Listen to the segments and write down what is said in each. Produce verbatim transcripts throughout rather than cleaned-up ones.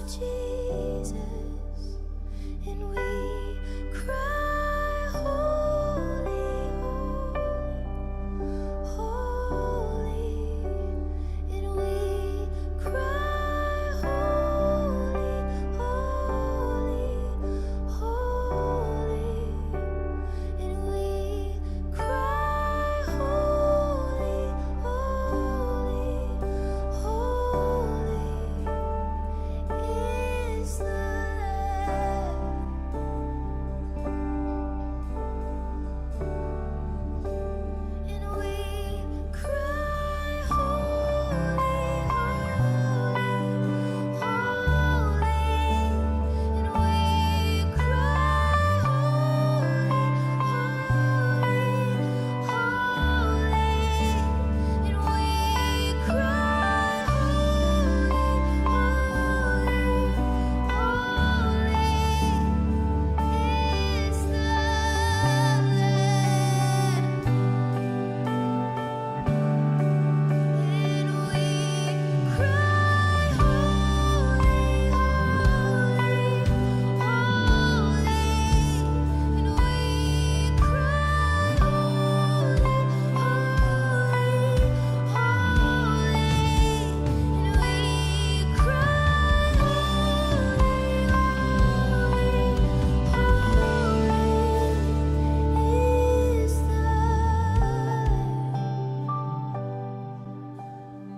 Jesus, and we cry, "Holy, holy, holy," and we cry, "Holy, holy, holy," and we cry, "Holy, holy, holy is the Lamb." And we cry, "Holy, holy, holy." And we cry, "Holy, holy, holy." And we cry, "Holy, holy, holy is the Lamb." And we cry, "Holy,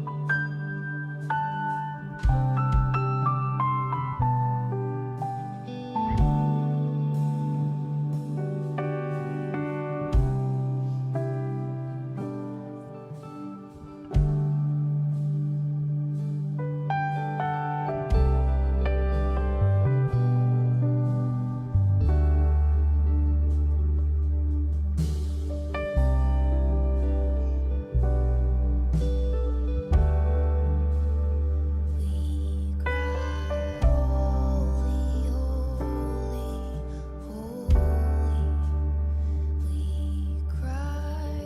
holy, holy." And we cry, "Holy, holy, holy." And we cry, "Holy, holy, holy is the Lamb." We cry, "Holy, holy, holy." We cry,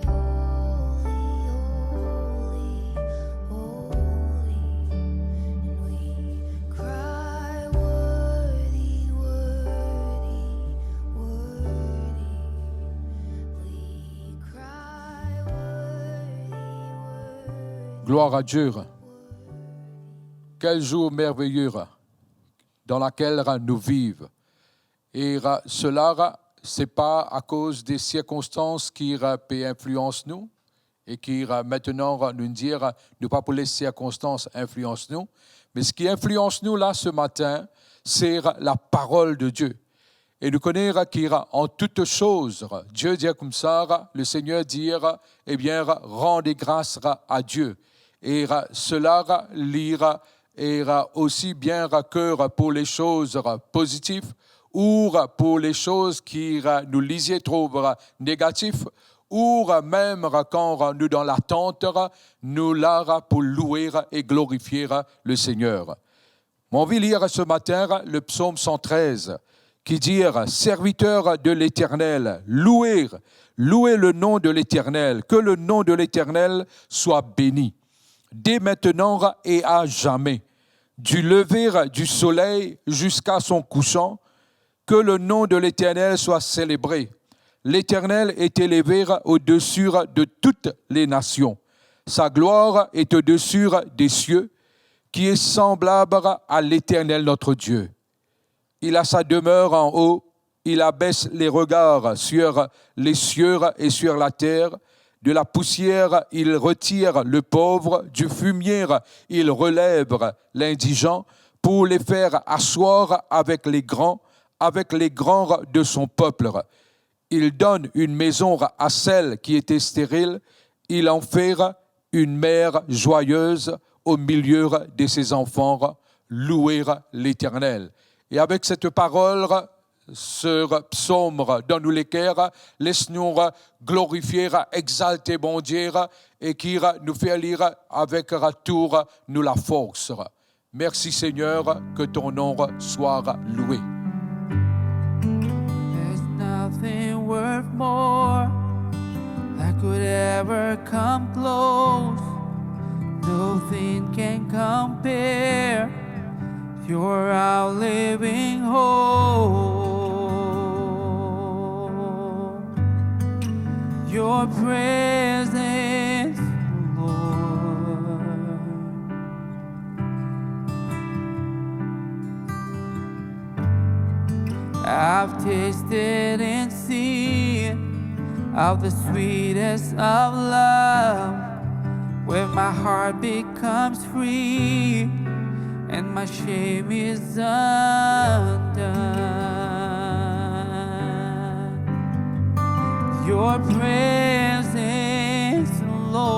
"Holy, holy, holy." And we cry, "Worthy, worthy, worthy." We cry, "Worthy, worthy." Gloire à Dieu. Quel jour merveilleux dans laquelle nous vivons. E, euh, sela, euh, se pa akoz de sirkonstans ki, euh, pe inflians nou, e ki, euh, aster, euh, nou dir, euh, nou pa pou les sirkonstans inflians nou, me seki inflians nou la se matin, se, euh, laparol de Die. E nou kone, euh, ki, euh, en toutes choses, euh, Die dir koumsa, euh, le Seigneur dir, euh, ebien, euh, rendez grâce, euh, à Dieu. E, euh, sela, euh, li, euh, e, euh, osi bien, euh, ke, euh, pou le soz, euh, pozitif, ou, euh, pou le soz ki, euh, nou lizie trouv, euh, negatif, ou, euh, mem, euh, kan, euh, nou dan latant, euh, nou la, euh, pou loue, euh, e glorifie, euh, le Seigneur. Mo anvi lir se matin le psaume cent treize, ki dir, "Serviteur de l'Éternel, louez, louez le nom de l'Éternel, que le nom de l'Éternel soit béni, dès maintenant et à jamais, du lever du soleil jusqu'à son couchant, que le nom de l'Éternel soit célébré. L'Éternel est élevé au-dessus de toutes les nations. Sa gloire est au-dessus des cieux. Qui est semblable à l'Éternel notre Dieu? Il a sa demeure en haut, il abaisse les regards sur les cieux et sur la terre. De la poussière, il retire le pauvre, du fumier, il relève l'indigent, pour les faire asseoir avec les grands, avec les grands de son peuple. Il donne une maison à celle qui était stérile, il en fait une mère joyeuse au milieu de ses enfants. Louez l'Éternel." E avek set parol, se psom dan nou leker, les nou glorifie, exalte Bondie, e ki nou fer li avek tou nou lafors. Merci Seigneur, que ton nom soit loué. There's nothing worth more that could ever come close. Nothing can compare. You're our living hope. Your presence, Lord. I've tasted and seen of the sweetest of love, where my heart becomes free and my shame is undone. Your presence, Lord.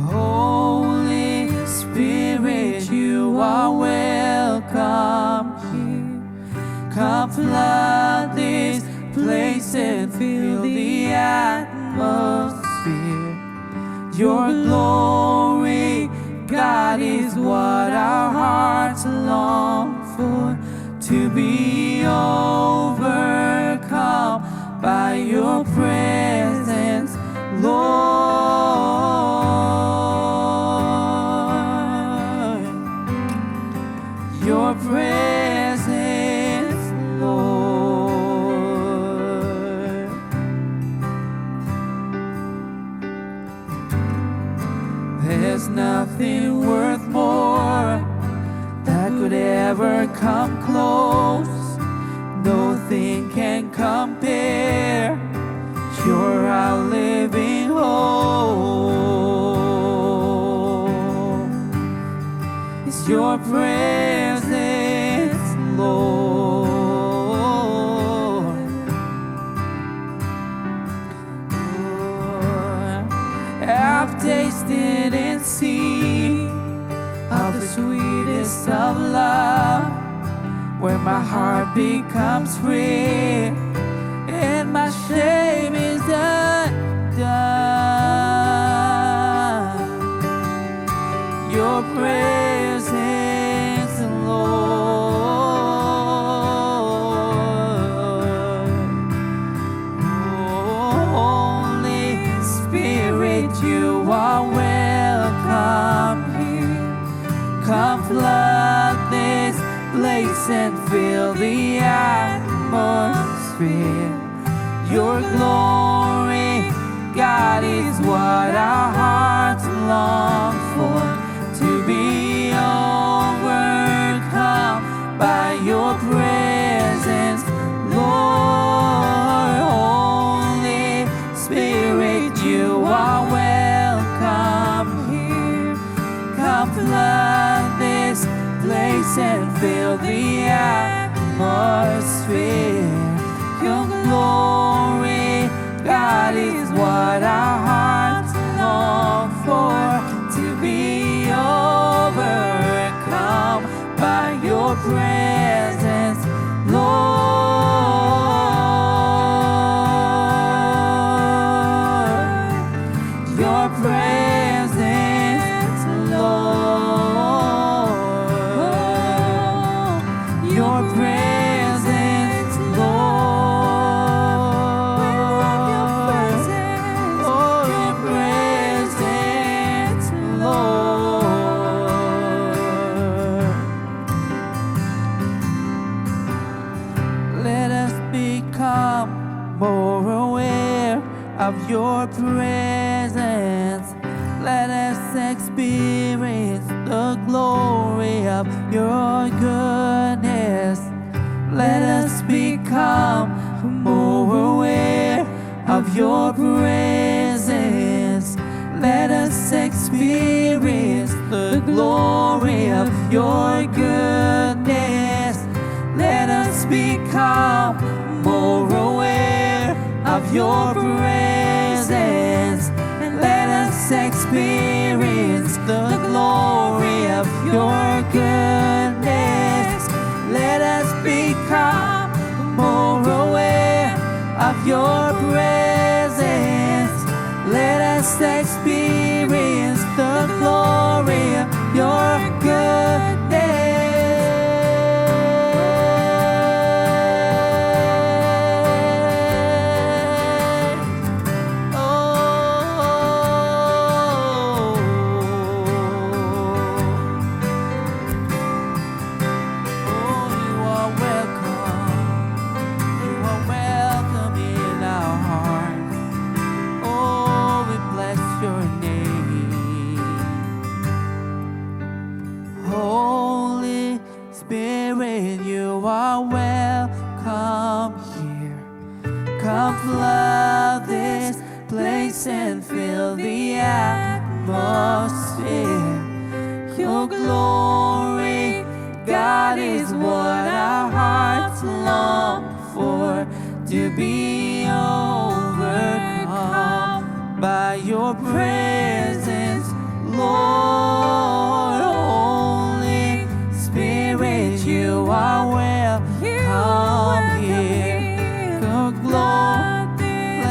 Holy Spirit, you are welcome here. Come flood this place and fill the atmosphere. Your glory, God, is what our hearts long for. To be overcome by your presence, Lord. Your presence, Lord. There's nothing worth more that could ever come close. Nothing can compare. You're our living hope. It's your presence, Lord. I've tasted and seen of the sweetest of love, where my heart becomes free and my shame is undone. Your presence, Lord. Holy Spirit, you are welcome here. Come flood this place and fill the atmosphere. Your glory, God, is what our hearts long for. To be overcome by your presence, Lord. Holy Spirit, you are welcome here. Come flood this place and fill the atmosphere. Your glory, God, is what our hearts long for. To be overcome by your presence, Lord. Your presence, Lord. Your presence, Lord. We love your presence. Oh, your presence, Lord. Let us become more aware of your presence. Let us experience the glory of your goodness. Let us become more aware of your presence. Let us experience the glory of your goodness. Let us become more aware of your presence. And let us experience the glory of your goodness. Let us become more aware of your presence. Let us experience the glory of your goodness. place and fill the atmosphere. Your glory, God, is what our hearts long for. To be overcome by your presence, Lord. Holy Spirit, you are welcome here. Your glory,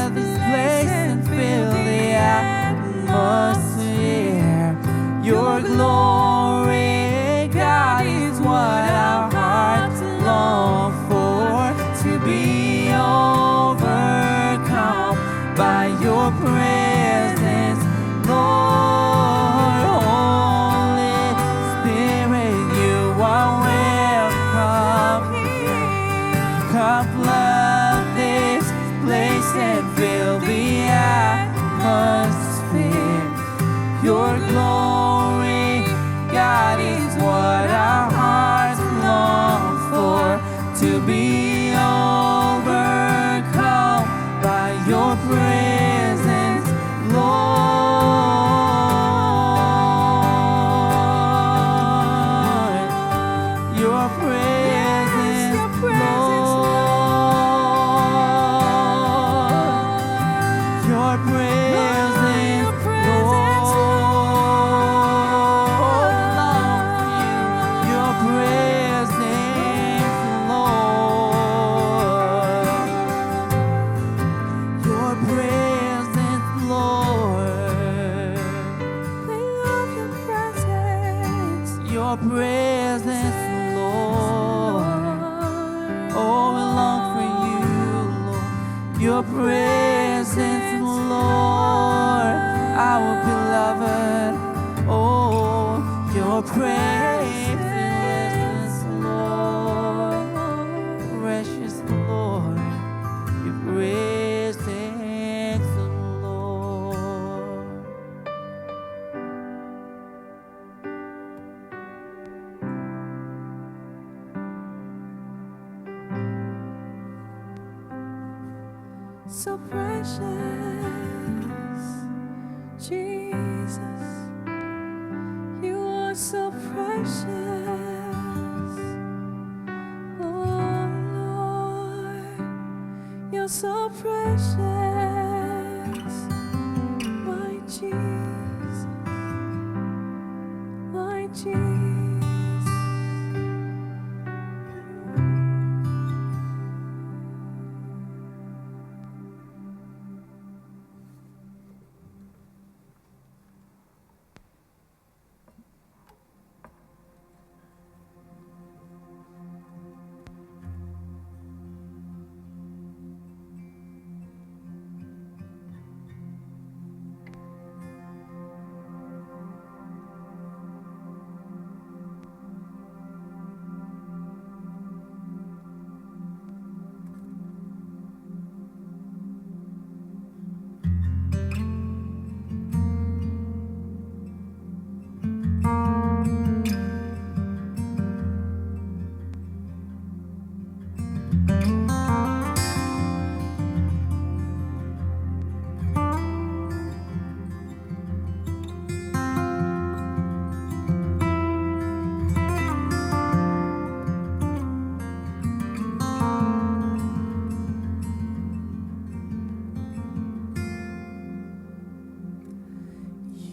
flood this place and fill the atmosphere. Your glory, God, is what our hearts long for. To be overcome by your presence, Lord. Holy Spirit, you are welcome here. Come flood this place and fill the atmosphere. Your glory, God, is what our hearts long for. To be overcome by your presence, Lord. Your presence, Lord. Your presence, Lord. Your presence, Lord. Your presence, Lord. We love your presence. Your presence, Lord. Oh, we long for you, Lord. Your presence, Lord, our beloved. Oh, your presence, Lord, precious Lord, your presence, Lord. So precious, Jesus, you are so precious. Oh Lord, you're so precious, my Jesus, my Jesus.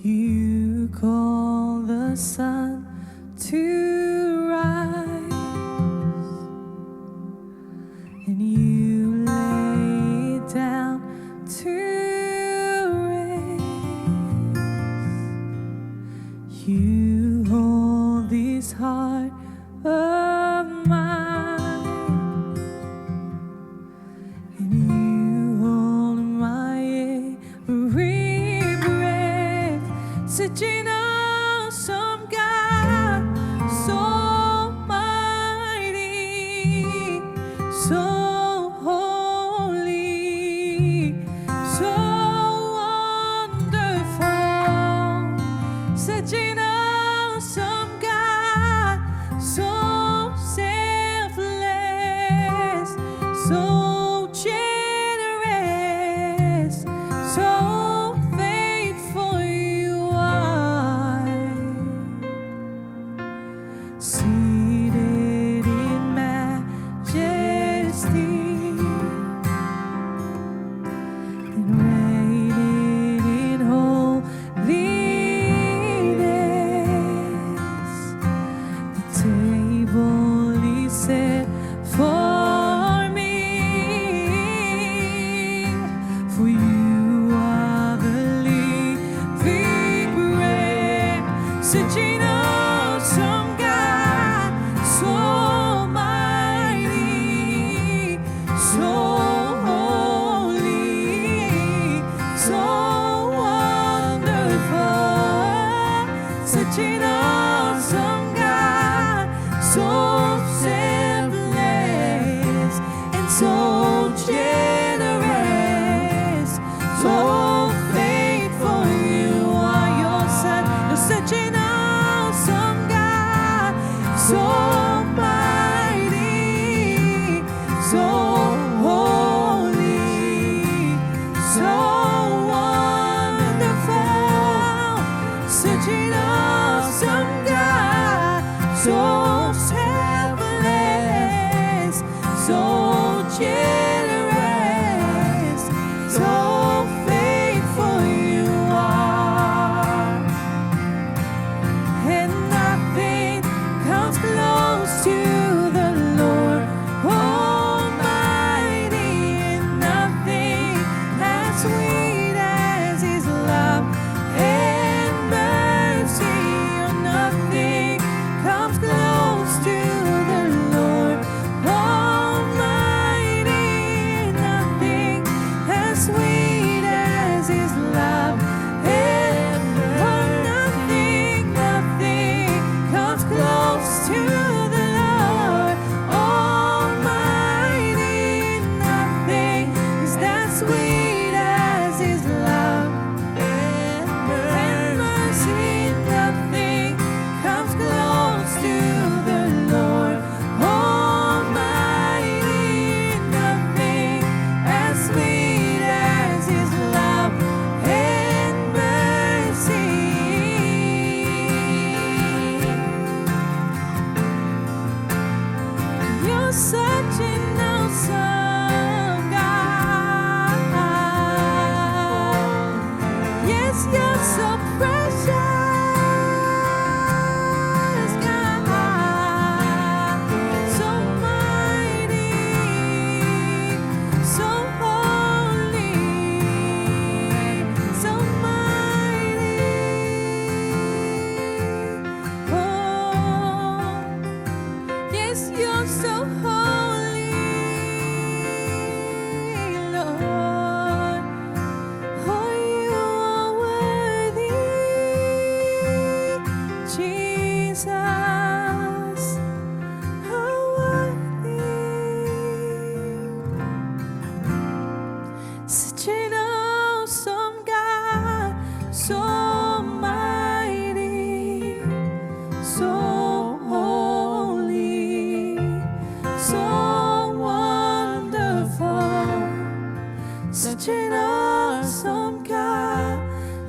You call the sun to rise, and you lay it down to rest. You hold this heart of mine, and you hold my every breath. Such an awesome God, so You are the living bread, such an awesome God, so mighty, so holy, so wonderful, such an awesome God, so selfless and so generous, so faithful. You are, you're such, you're such an awesome God, so mighty, so holy, so wonderful, such an awesome God, so selfless, so generous, so faithful you are. And nothing comes close to the Lord Almighty, and nothing as sweet as his love and mercy. Nothing comes close to the Lord Almighty, nothing as sweet as his love. And nothing, nothing comes close to the Lord Almighty. Nothing is as sweet as his love and mercy. Nothing comes close to the Lord Almighty. Nothing as sweet as his love and mercy. You're such an awesome God. Yes, you're so precious, God. So mighty, so holy, so mighty. Oh, yes, you're so holy, Lord. Oh, you are worthy, Jesus. How worthy. Such an awesome God, so mighty, so holy, so wonderful. Such an awesome God,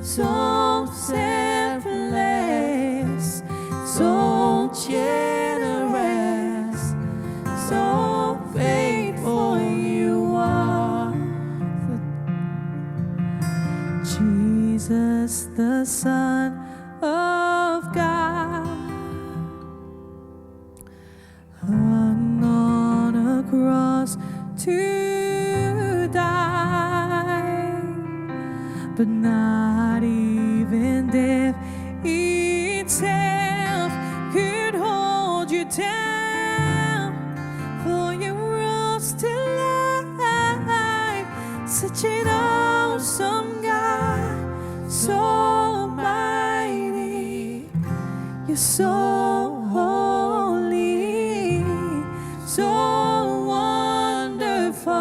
so selfless, so generous, so faithful you are. Jesus, the Son of God, hung on a cross to die, but not even death itself could hold you down, for you rose to life. Such an awesome God, so mighty. You're so holy, so wonderful,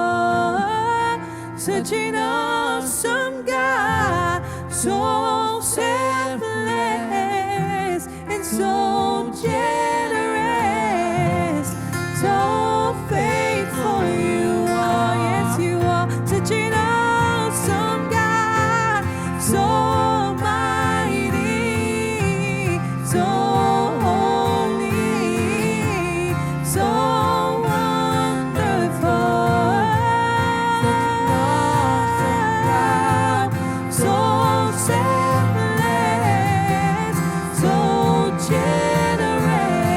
such an awesome God, so selfless and so generous, so faithful you are. Yes, you are. Such an awesome God, so mighty, so holy, so wonderful, such an awesome God, so selfless, so generous,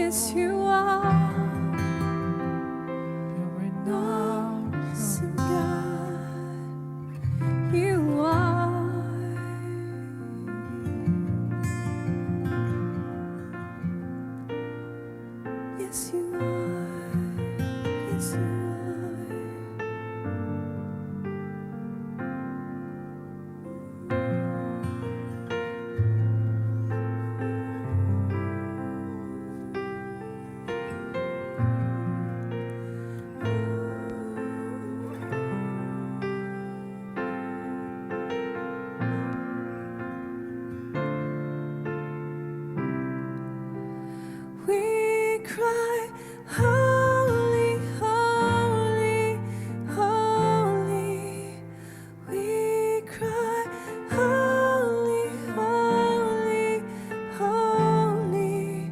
Yes, you are. You're an awesome God. You are. Yes, you are. Yes, you are. We cry, "Holy, holy, holy." We cry, "Holy, holy, holy."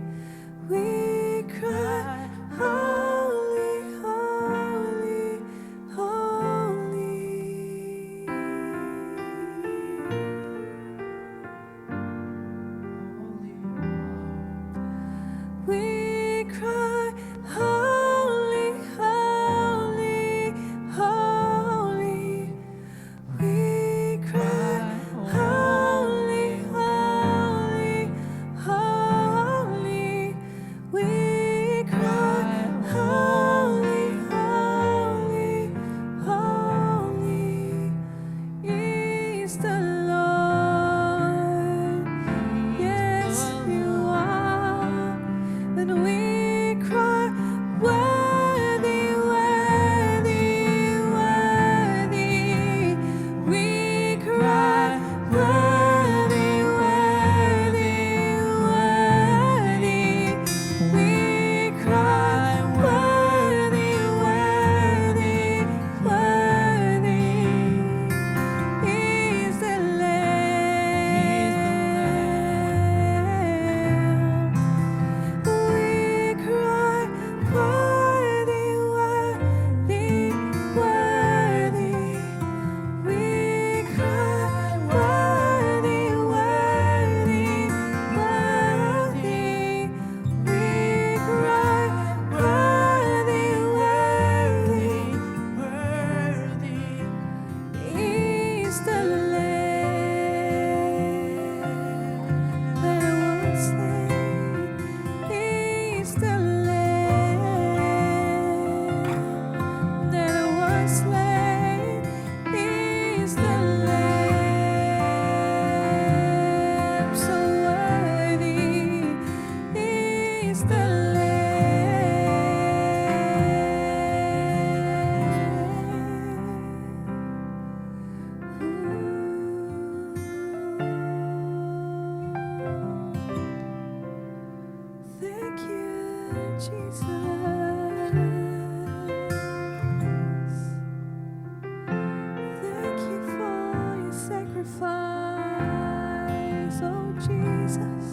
We cry, "Holy, holy, holy." We cry, "Holy, holy, holy." We cry, "Holy, holy, holy." We cry, "Holy, holy, holy is the Lord." Yes, you are. And we cry, "Worthy, worthy, worthy." We cry, "Worthy, worthy, worthy." We cry, "Worthy, worthy, worthy is the Lamb." We cry, "Worthy, worthy, worthy." We cry, "Worthy, worthy, worthy." We cry, "Worthy, worthy, worthy is the Lamb that was slain." Is the Lamb that was slain, is the Lamb so worthy, is the Lamb. Thank you, Jesus. Thank you for your sacrifice, oh Jesus.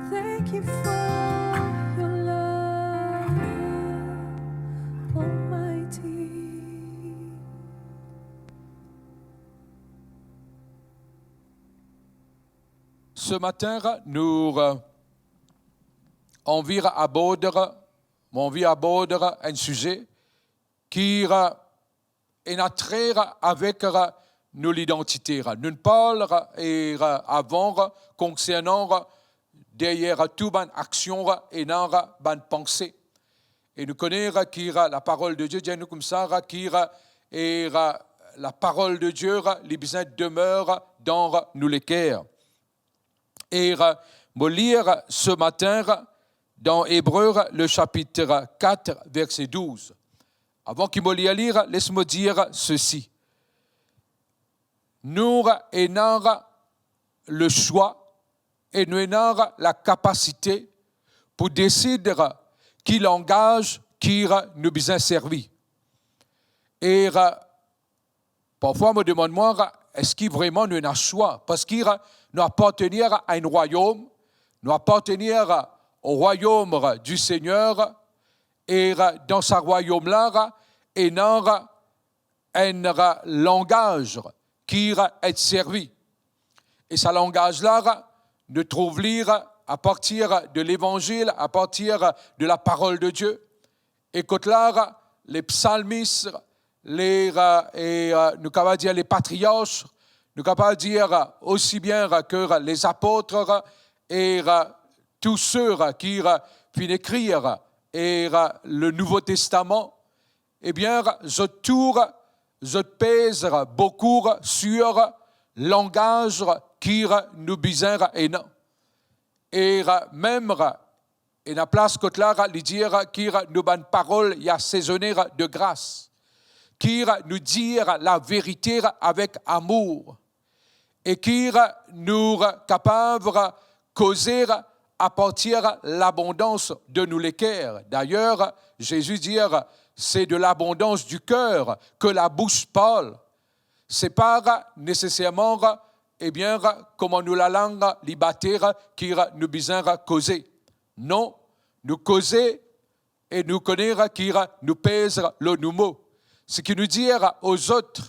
Thank you for your love, Almighty. Ce matin, nou, euh, anvi abord, mo anvi abord enn size ki, euh, ena tre avek nou lidantite. Nou'nn parl, euh, avan konsernan, euh, deryer tou bann aksion, euh, ena, euh, bann panse. E nou kone, euh, ki, euh, laparol de Die dir nou koumsa, euh, ki, euh, e, euh, laparol de Die, euh, li bizin demer dan, euh, nou leker. E, euh, mo lir ce matin, euh, dan Ebre, euh, le chapitre quatre, verset douze. Avan ki mo lir li, euh, les mo dir, euh, sesi. Nou, euh, ena, euh, le swa e nou ena, euh, lakapasite pou desid, euh, ki langaz ki, euh, nou bizin servi. E, euh, parfwa mo demann mwa, eski vreman nou ena swa? Parski nou apartenir a enn rwayom, nou apartenir o rwayom di Segner, e dan sa rwayom la, ena enn langaz ki et servi. E sa langaz la, nou trouv li apartir de levanzil, apartir de laparol de Die. E kot la, le psalmis, le, e, nou kapav dir le patriark, nou kapav dir osi bien ke lezapot, e tou seki finn ekrir, e le Nouvo Testaman, ebien, zot tou, zot pez boukou sir langaz ki nou bizin ena. E mem ena plas kot la, li dir ki nou bann parol, li asezone de gras, ki nou dir laverite avek amour, e ki nou kapav koze apartir labondans de nou leker. Dayer, Zezi dir, c'est de l'abondance du cœur que la bouche parle. Se pa neseserman, ebien, kouma nou lalang li bate ki nou bizin koze. Non, nou koze e nou kone ki nou pez lor nou mo. Seki nou dir lezot,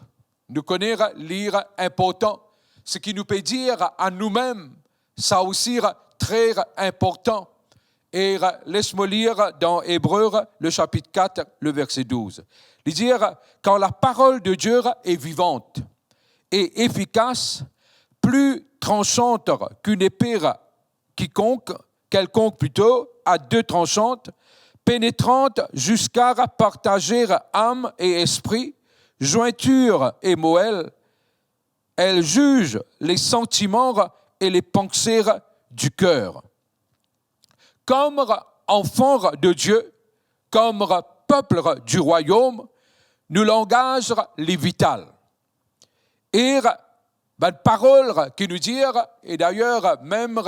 nou kone li inportan. Seki nou pe dir a noumem, sa osi tre inportan. E les mo lir dan Ebre, le sapit kat, le verse douz. Li dir, car la parole de Dieu est vivante et efficace, plus tranchante qu'une épée quiconque, quelconque plutôt, à deux tranchantes, pénétrante jusqu'à partager âme et esprit, jointure et moelle, elle juge les sentiments et les pensées du cœur. Comme enfant de Dieu, comme peuple du royaume, nou langaz li vital. E bann parol ki nou dir, e dayer mem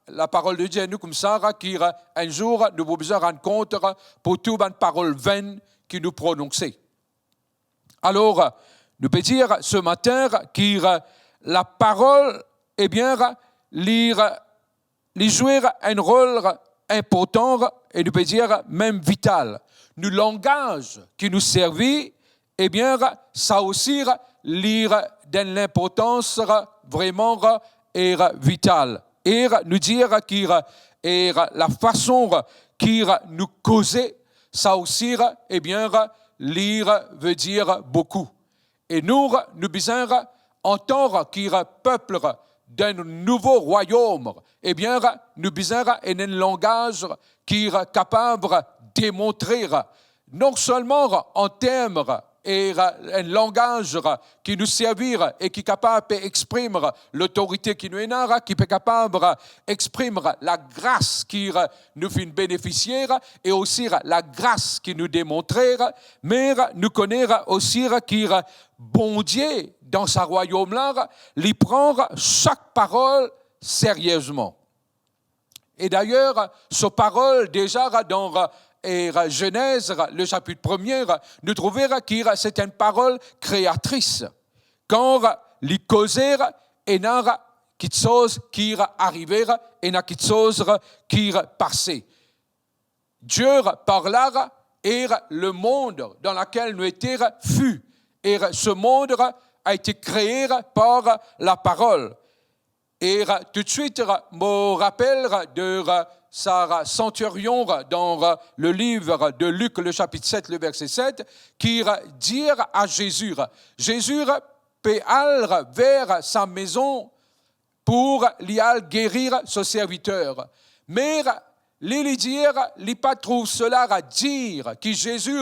laparol de Die dir nou koumsa ki enn zour nou pou bizin rann kont pou tou bann parol venn ki nou prononse. Alor, nou pe dir se matin ki laparol, ebien, li, li zwe enn rol inportan e nou pe dir mem vital. Nou langaz ki nou servi, ebien, sa osi li donn linportans vreman e vital. E nou dir ki, e lafason ki nou koze, sa osi, ebien, li ve dir boukou. E nou, nou bizin, antan ki pep dan enn nouvo rwayom, ebien, nou bizin ena enn langaz ki kapav demontre, non selman an term e enn langaz ki nou servi e ki kapav pe exprim lotorite ki nou ena, ki pe kapav exprim lagras ki nou finn benefisie e osi lagras ki nou demontre, me nou kone osi ki Bondie dan sa rwayom la, li pran sak parol seriezman. E dayer, so parol deza dan, e, Zenez, le sapit premie, nou trouve ki se enn parol kreatris. Kan li koze, ena kiksoz ki arive, ena kiksoz ki pase. Dieu parla et le monde dans lequel nous étions fut, et ce monde a été créé par la parole. E toutswit, mo rapel de sa centurion dan le liv de Lik, le sapit set, le verse set, ki dir a Zezi, Zezi pe al ver sa mezon pou li al geri so serviter. Me li, li dir, li pa trouv sela dir ki Zezi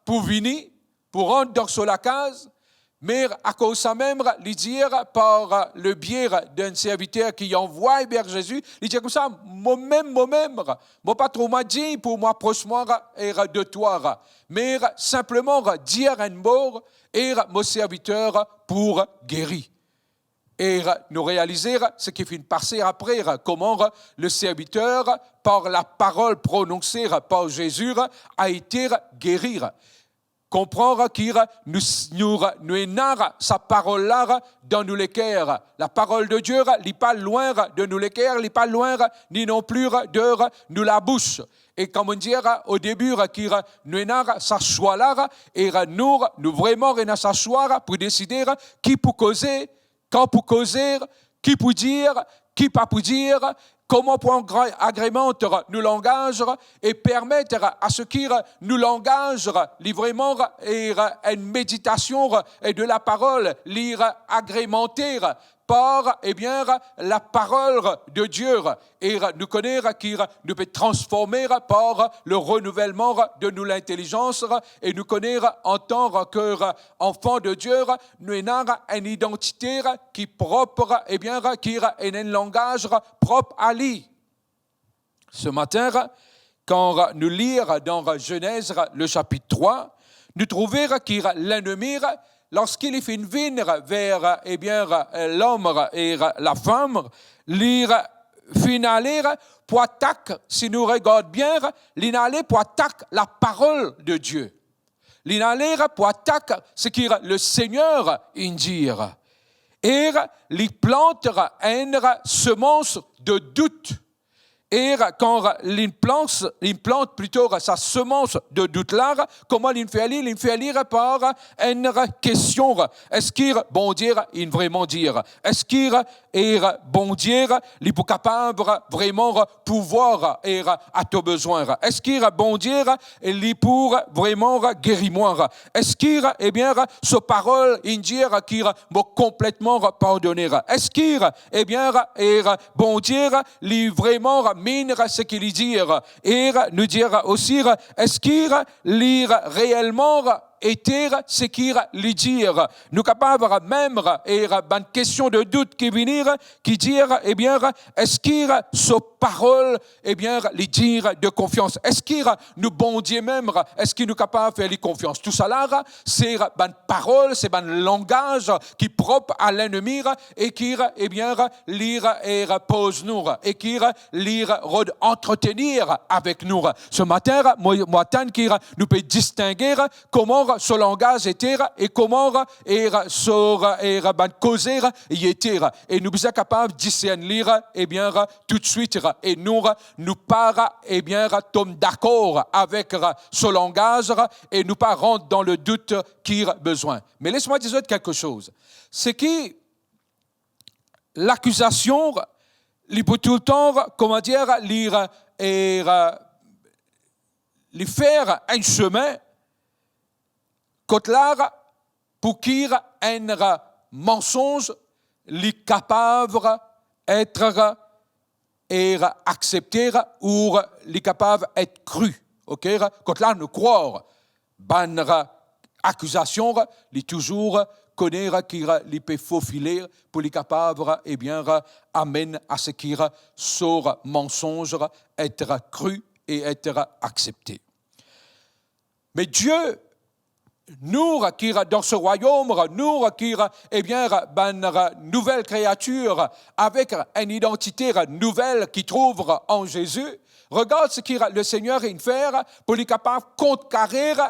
pou vini, pou rant dan so lakaz, me akoz samem, li dir par le bie d'enn serviter ki anvway ver Zezi, li dir koumsa, momem, momem, mo pa trouv mwa dign pou mo apros mwa e de twa, me sinpleman dir enn mo e mo serviter pou geri. E nou realize seki finn pase apre, kouma le serviter, par la parol prononse par Zezi, a ete geri. Konpran ki nou, nou, nou ena sa parol la dan nou leker. La parol de Die, li pa lwin de nou leker, li pa lwin ni nonpli de nou labous. E kouma dir o debi ki nou ena sa swa la, e nou, nou vreman ena sa swa pou deside ki pou koze, kan pou koze, ki pou dir, ki pa pou dir, kouma pou agra-, agremant nou langaz e permet a se ki nou langaz li vreman e enn meditasion e de la parol, li agremante par, ebien, la parol de Dieu. E nou kone ki nou pe transforme par le renouvellement de nou lintelizans e nou kone antan ke enfant de Dieu, nou ena enn idantite ki prop, ebien, ki ena enn langaz prop a li. Ce matin, kan nou lir dan Zenez, le sapit trwa, nou trouve ki lennmi, lorski li finn vinn ver, ebien, lom e lafam, li finn ale pou atak, si nou regard bien, li ale pou atak la parol de Dieu. Li ale pou atak seki le Seigneur inn dir. E li plant enn semans de dout. E kan li plant, li plant plito sa semans de dout la, kouma li fer li? Li fer li par enn kestion. Eski Bondie inn vreman dir? Eski e Bondie li pou kapav vreman pourvwar e a to bezwin? Eski Bondie li pou vreman geri mwa? Eski, ebien, so parol inn dir ki mo konpletman pardone? Eski, ebien, e Bondie li vreman mean seki li dir? E nou dir osi, eski li reelman ete seki li dir? Nou kapav mem e bann kestion de dout ki vini, ki dir, ebien, eski so parol, ebien, li digne de konfians? Eski nou Bondie mem, eski nou kapav fer li konfians? Tousala, se bann parol, se bann langaz ki prop a lennmi e ki, ebien, li e poz nou e ki li rod antretenir avek nou. Ce matin, mo, mo atann ki nou pe distinge kouma so langaz ete e kouma e so e bann koze li ete. E nou bizin kapav disern li, ebien, toutswit. E nou, nou pa, ebien, tom dakor avek so langaz e nou pa rant dan le dout ki bezwin. Me les mwa dir zot kelke soz. Seki lakizasion, li pou toultan, kouma dir, li, e, li fer enn semin kot la pou ki enn mansonz li kapav et e aksepte ou li kapav et kri. Ok? Kot la nou krwar bann akizasion, li touzour kone ki li pe fofile pou li kapav, ebien, amenn a seki so mansonz et kri e et aksepte. Me Die, nou ki dan so rwayom, nou ki, ebien, bann nouvel kreatir avek enn idantite nouvel ki trouv an Zezi, regard seki le Seigneur inn fer pou li kapav kontrkare,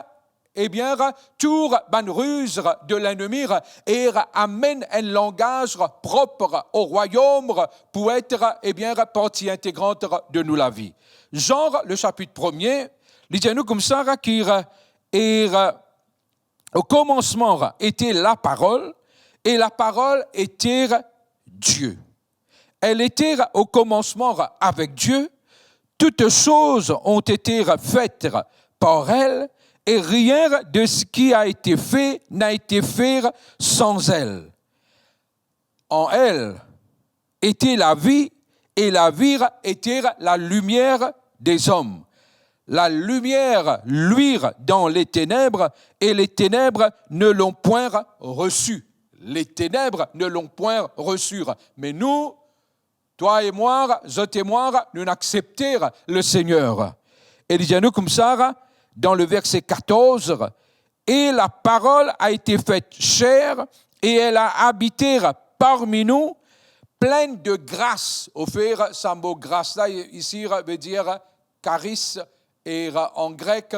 ebien, tou bann riz de lennmi e amenn enn langaz prop o rwayom pou et, ebien, parti integrant de nou lavi. Jean, le sapit premie, li dir nou koumsa ki, e, au commencement était la parole, et la parole était Dieu. Elle était au commencement avec Dieu. Toutes choses ont été faites par elle, et rien de ce qui a été fait n'a été fait sans elle. En elle était la vie, et la vie était la lumière des hommes. La lumière luit dans les ténèbres, et les ténèbres ne l'ont point reçue. Les ténèbres ne l'ont point reçue. Me nou, twa e mwa, zot e mwa, nou aksepte le Seigneur. E li dir nou koumsa, dan le verse katorz, et la parole a été faite chair, et elle a habité parmi nous, pleine de grâce. Au fait, sa mo gras la, isi, ve dir karis, e an grek,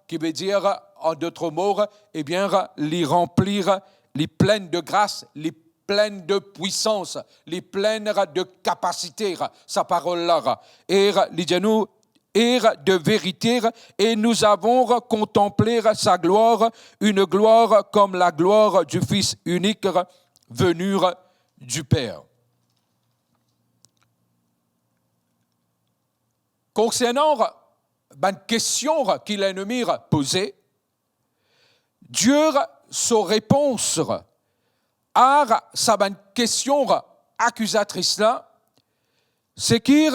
ki ve dir, en d'autres mots, ebien, li ranpli, li plen de gras, li plen de pwisans, li plen de kapasite, sa parol la. E li dir nou, et de vérité, et nous avons contemplé sa gloire, une gloire comme la gloire du Fils unique venu du Père. Konsernan bann kestion ki lennmi poze, Dieu so repons ar sa bann kestion akizatris la, se ki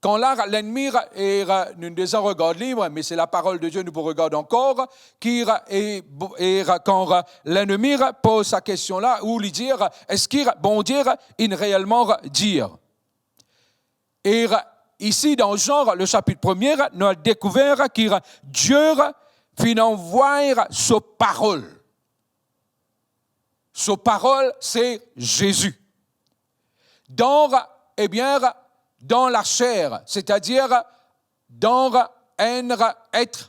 kan la lennmi, e nou deza regard li, me se laparol de Dieu nou pou regard ankor, ki, e, e kan lennmi poz sa kestion la, ou li dir, eski Bondie inn reelman dir? E isi, dan Jean, le sapit premie, nou al dekouver ki Dieu finn anvway so parol. So parol, se Zezi. Dan, ebien, dan laser, setadir dan enn et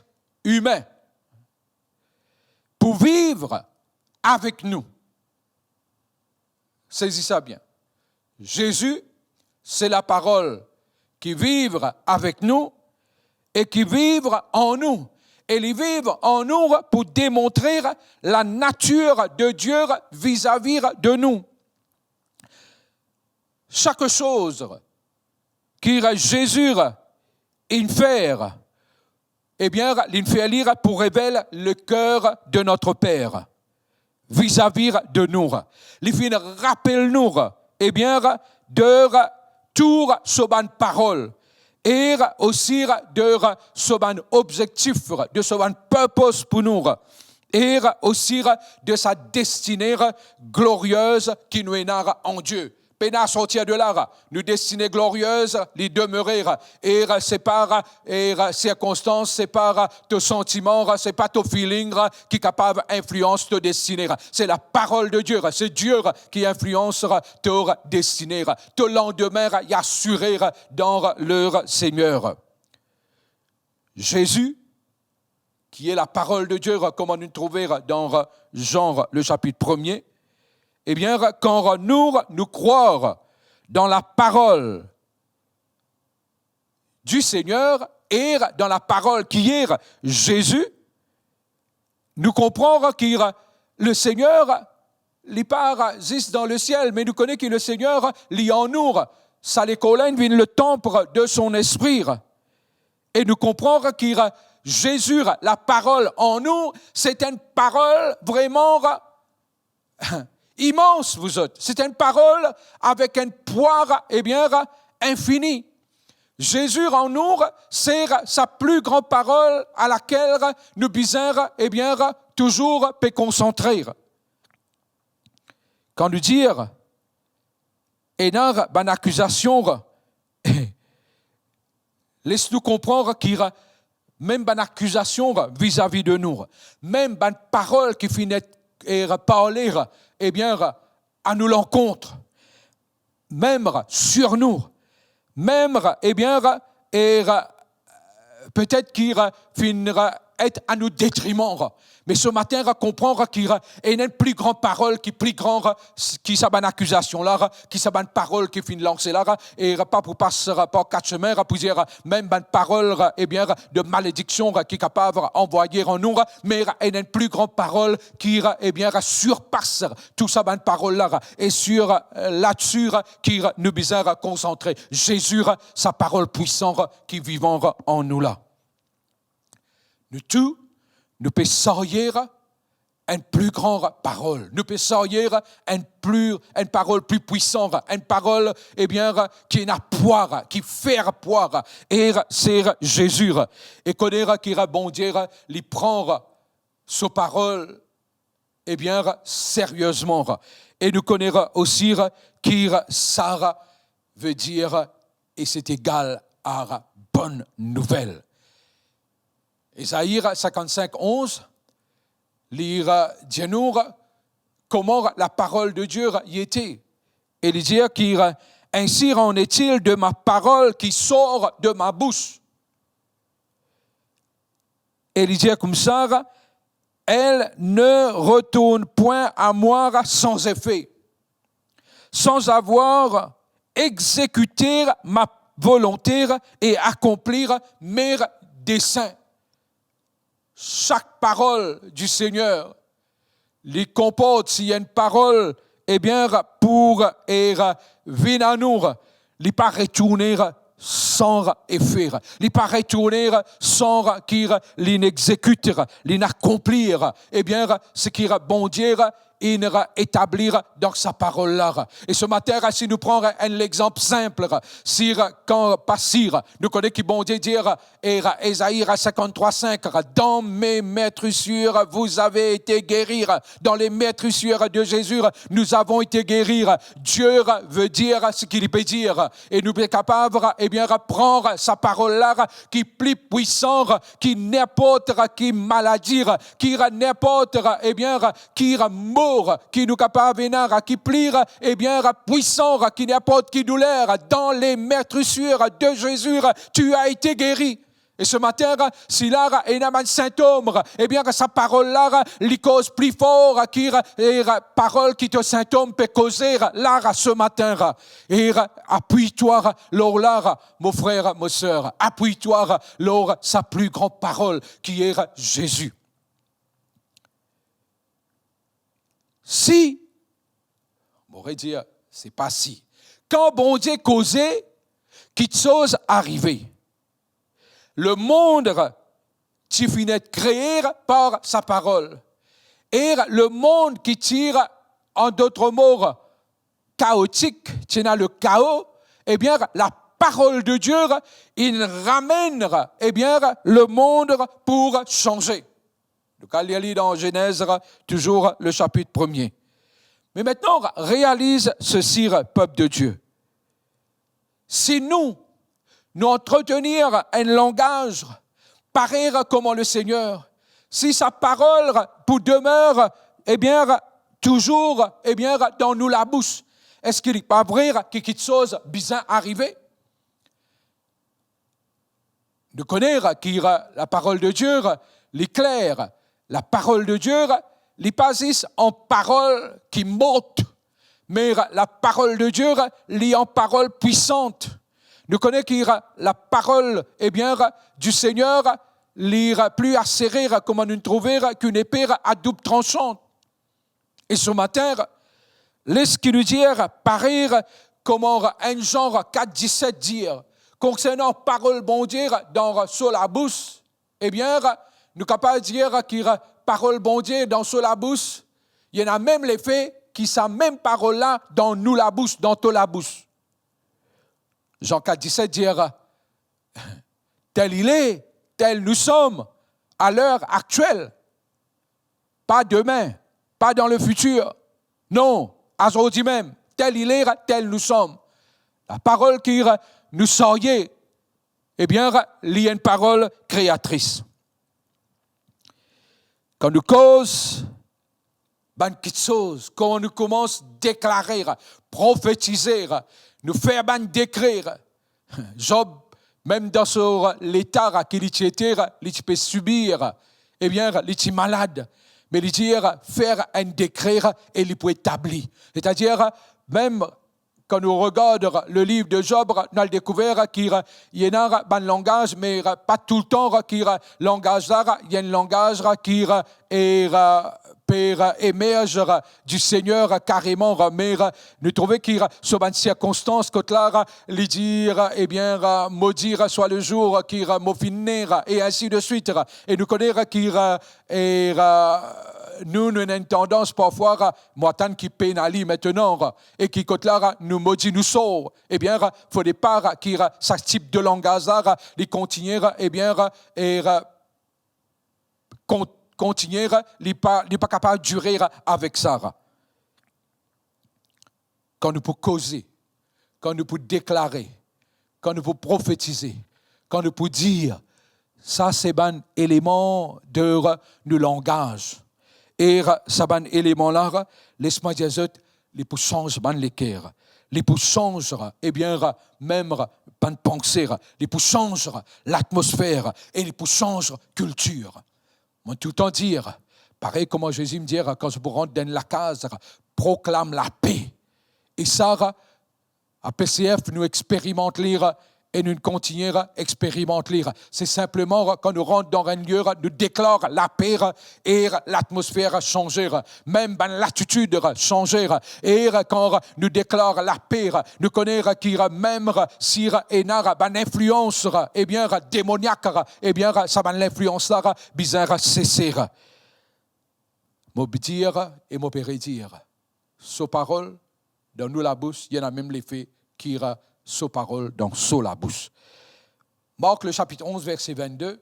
imin, pou viv avek nou. Sezi sa bien. Zezi, se laparol ki viv avek nou e ki viv an nou. E li viv an nou pou demontre lanatir de Dieu vizavi de nou. Sak soz ki Zezi inn fer, ebien, li inn fer li pou revel le cœur de notre Père vizavi de nou. Li finn rapel nou, ebien, de tou so bann parol, e osi de so bann obzektif, de so bann purpose pou nou, e osi de sa destine glorieuse ki nou ena an Dieu. Pena sorti de la. Nou destine glorieuse, li demere. E se pa, e sirkonstans, se pa to santiman, se pa to feeling ki kapav inflians to destine. Se laparol de Dieu, se Dieu ki inflians to destine. To landime, li asire dan le Seigneur. Zezi, ki e laparol de Dieu, kouma nou trouve dan Jean, le sapit premie, ebien, kan nou, nou krwar dan laparol du Seigneur e dan laparol ki e Zezi, nou konpran ki le Seigneur, li pa zis dan le siel, me nou kone ki le Seigneur, li an nou. Sa lekor la inn vinn le tanp de son Lespri. E nou konpran ki Zezi, laparol an nou, se enn parol vreman imans, vous autres. Se enn parol avek enn pwa, ebien, infini. Zezi an nou, se sa pli gran parol a lakel nou bizin, ebien, touzour pe konsantre. Kan nou dir ena bann akizasion, les nou konpran ki mem bann akizasion vizavi de nou, mem bann parol ki finn et, e, parle, ebien, a nou lankont, mem sir nou, mem, ebien, e, petet ki finn et a nou detriman. Me se matin, konpran ki ena enn pli gran parol ki pli gran ki sa bann akizasion la, ki sa bann parol ki finn lanse la, e pa pou pas par kat semin, pou dir mem bann parol, ebien, de malediksion ki kapav anvwaye an nou, me ena enn pli gran parol ki, ebien, sirpas tou sa bann parol la, e sir, e, ladsi ki nou bizin konsantre. Zezi, sa parol pwisan ki vivan an nou la. Nou tou, nou pe sarye enn pli gran parol. Nou pe sarye enn pli, enn parol pli pwisan, enn parol, ebien, ki ena pwa, ki fer pwa, e se Zezi. E kone ki Bondie, li pran so parol, ebien, seriezman. E nou kone osi ki sa ve dir, e se egal a bonn nouvel. Ezai sinkannsink onz, li dir nou kouma laparol de Dieu li ete. E li dir ki, ainsi en est-il de ma parole qui sort de ma bouche. E li dir koumsa, elle ne retourne point à moi sans effet, sans avoir exécuté ma volonté et accompli mes desseins. Sak parol di Segner, li konport si enn parol, ebien, pou, e, vinn a nou, li pa retourne san efe, li pa retourne san ki li inn exekit, li inn akonpli, ebien, seki Bondie inn etabli dan sa parol la. E se matin, si nou pran enn lexanp sinp, si kan pase, nou kone ki Bondie dir, e Ezai sinkant-trwa sink, dans mes meurtrissures, vous avez été guéris. Dans les meurtrissures de Jésus, nous avons été guéris. Dieu veut dire ce qu'il peut dire. E nou pe kapav, ebien, pran sa parol la ki pli pwisan ki ninport ki maladi, ki ninport, ebien, ki mo ki nou kapav ena, ki pli, ebien, pwisan ki ninport ki douler. Dans les meurtrissures de Jésus, tu as été guéri. E se matin, si la ena bann sintom, ebien, sa parol la, li koz pli for ki, e, parol ki to sintom pe koze la se matin. E apwi twa lor la, mo frer, mo ser, apwi twa lor sa pli gran parol ki e Zezi. Si, mo redir, se pa si. Kan Bondie koze, kiksoz arive. Lemond ti finn et kree par sa parol. E lemond ki ti, an dot mo, kaotik, ti ena le kao, ebien, la parol de Dieu inn ramenn, ebien, lemond pou sanze. Nou kav lir li dan Zenez, touzour le sapit premie. Me aster, realize sesi, pep de Dieu. Si nou, nou antretenir enn langaz parey kouma Lesegner, si sa parol pou demer, ebien, touzour, ebien, dan nou labous, eski li pa vre ki kiksoz bizin arive? Nou kone ki laparol de Dieu, li kler. Laparol de Dieu, li pa zis an parol ki mort, me laparol de Dieu, li an parol pwisan. Nou kone ki laparol, ebien, du Seigneur, li pli asere, kouma nou trouve, ki enn epe a doub transan. E se matin, les ki nou dir parey kouma enn Zan kat diset dir, konsernan parol Bondie dan so labous, ebien, nou kapav dir ki parol Bondie dan so labous, li ena mem lefe ki sa mem parol la dan nou labous, dan to labous. Zan kat diset dir, tel il est, tel nous sommes, à l'heure actuelle. Pas demain, pas dans le futur. Non, azordi mem, tel il est, tel nous sommes. Laparol ki nou sarye, ebien, li enn parol kreatris. Kan nou koz bann kiksoz, kan nou koumans deklare, profetize, nou fer bann dekre, Zob, mem dan so leta ki li ti ete, li ti pe sibir, ebien, li ti malad. Me li dir, fer enn dekre e li pou etabli. Setadir, mem kan nou regard le liv de Zob, nou al dekouver ki li ena bann langaz, me pa toultan ki langaz la, li enn langaz ki e, pe emerz du Seigneur kareman, me nou trouve ki so bann sirkonstans kot la, li dir, ebien, maudit soit le jour ki mo finn ne, e ainsi de suite. E nou kone ki, e, nou, nou ena enn tandans parfwa, mo atann ki pena li aster, e ki kot la nou modi nou sor. Ebien, fode pa ki sa tip de langaz la, li kontigne, ebien, e, kon-, kontigne, li pa, li pa kapav dire avek sa. Kan nou pou koze, kan nou pou deklare, kan nou pou profetize, kan nou pou dir, sa se bann eleman de nou langaz. E sa bann eleman la, les mwa dir zot, li pou sanz bann leker, li pou sanz, ebien, mem bann panse, li pou sanz latmosfer e li pou sanz kiltir. Mo toultan dir, parey kouma Zezi dir, kan zot pou rant dan enn lakaz, proklam lape. E sa, a P C F, nou experimant li, e nou kontigne experimant li. Se sinpleman kan nou rant dan enn lie, nou deklar lape e latmosfer sanze, mem bann latitid sanze. E kan nou deklar lape, nou kone ki mem si ena bann inflians, ebien, demoniak, ebien, sa bann linflians la bizin sese. Mo pe dir e mo pe redir, so parol dan nou labous, ena mem lefe ki so parol dan so labous. Mark, le sapit onz, verse vennde,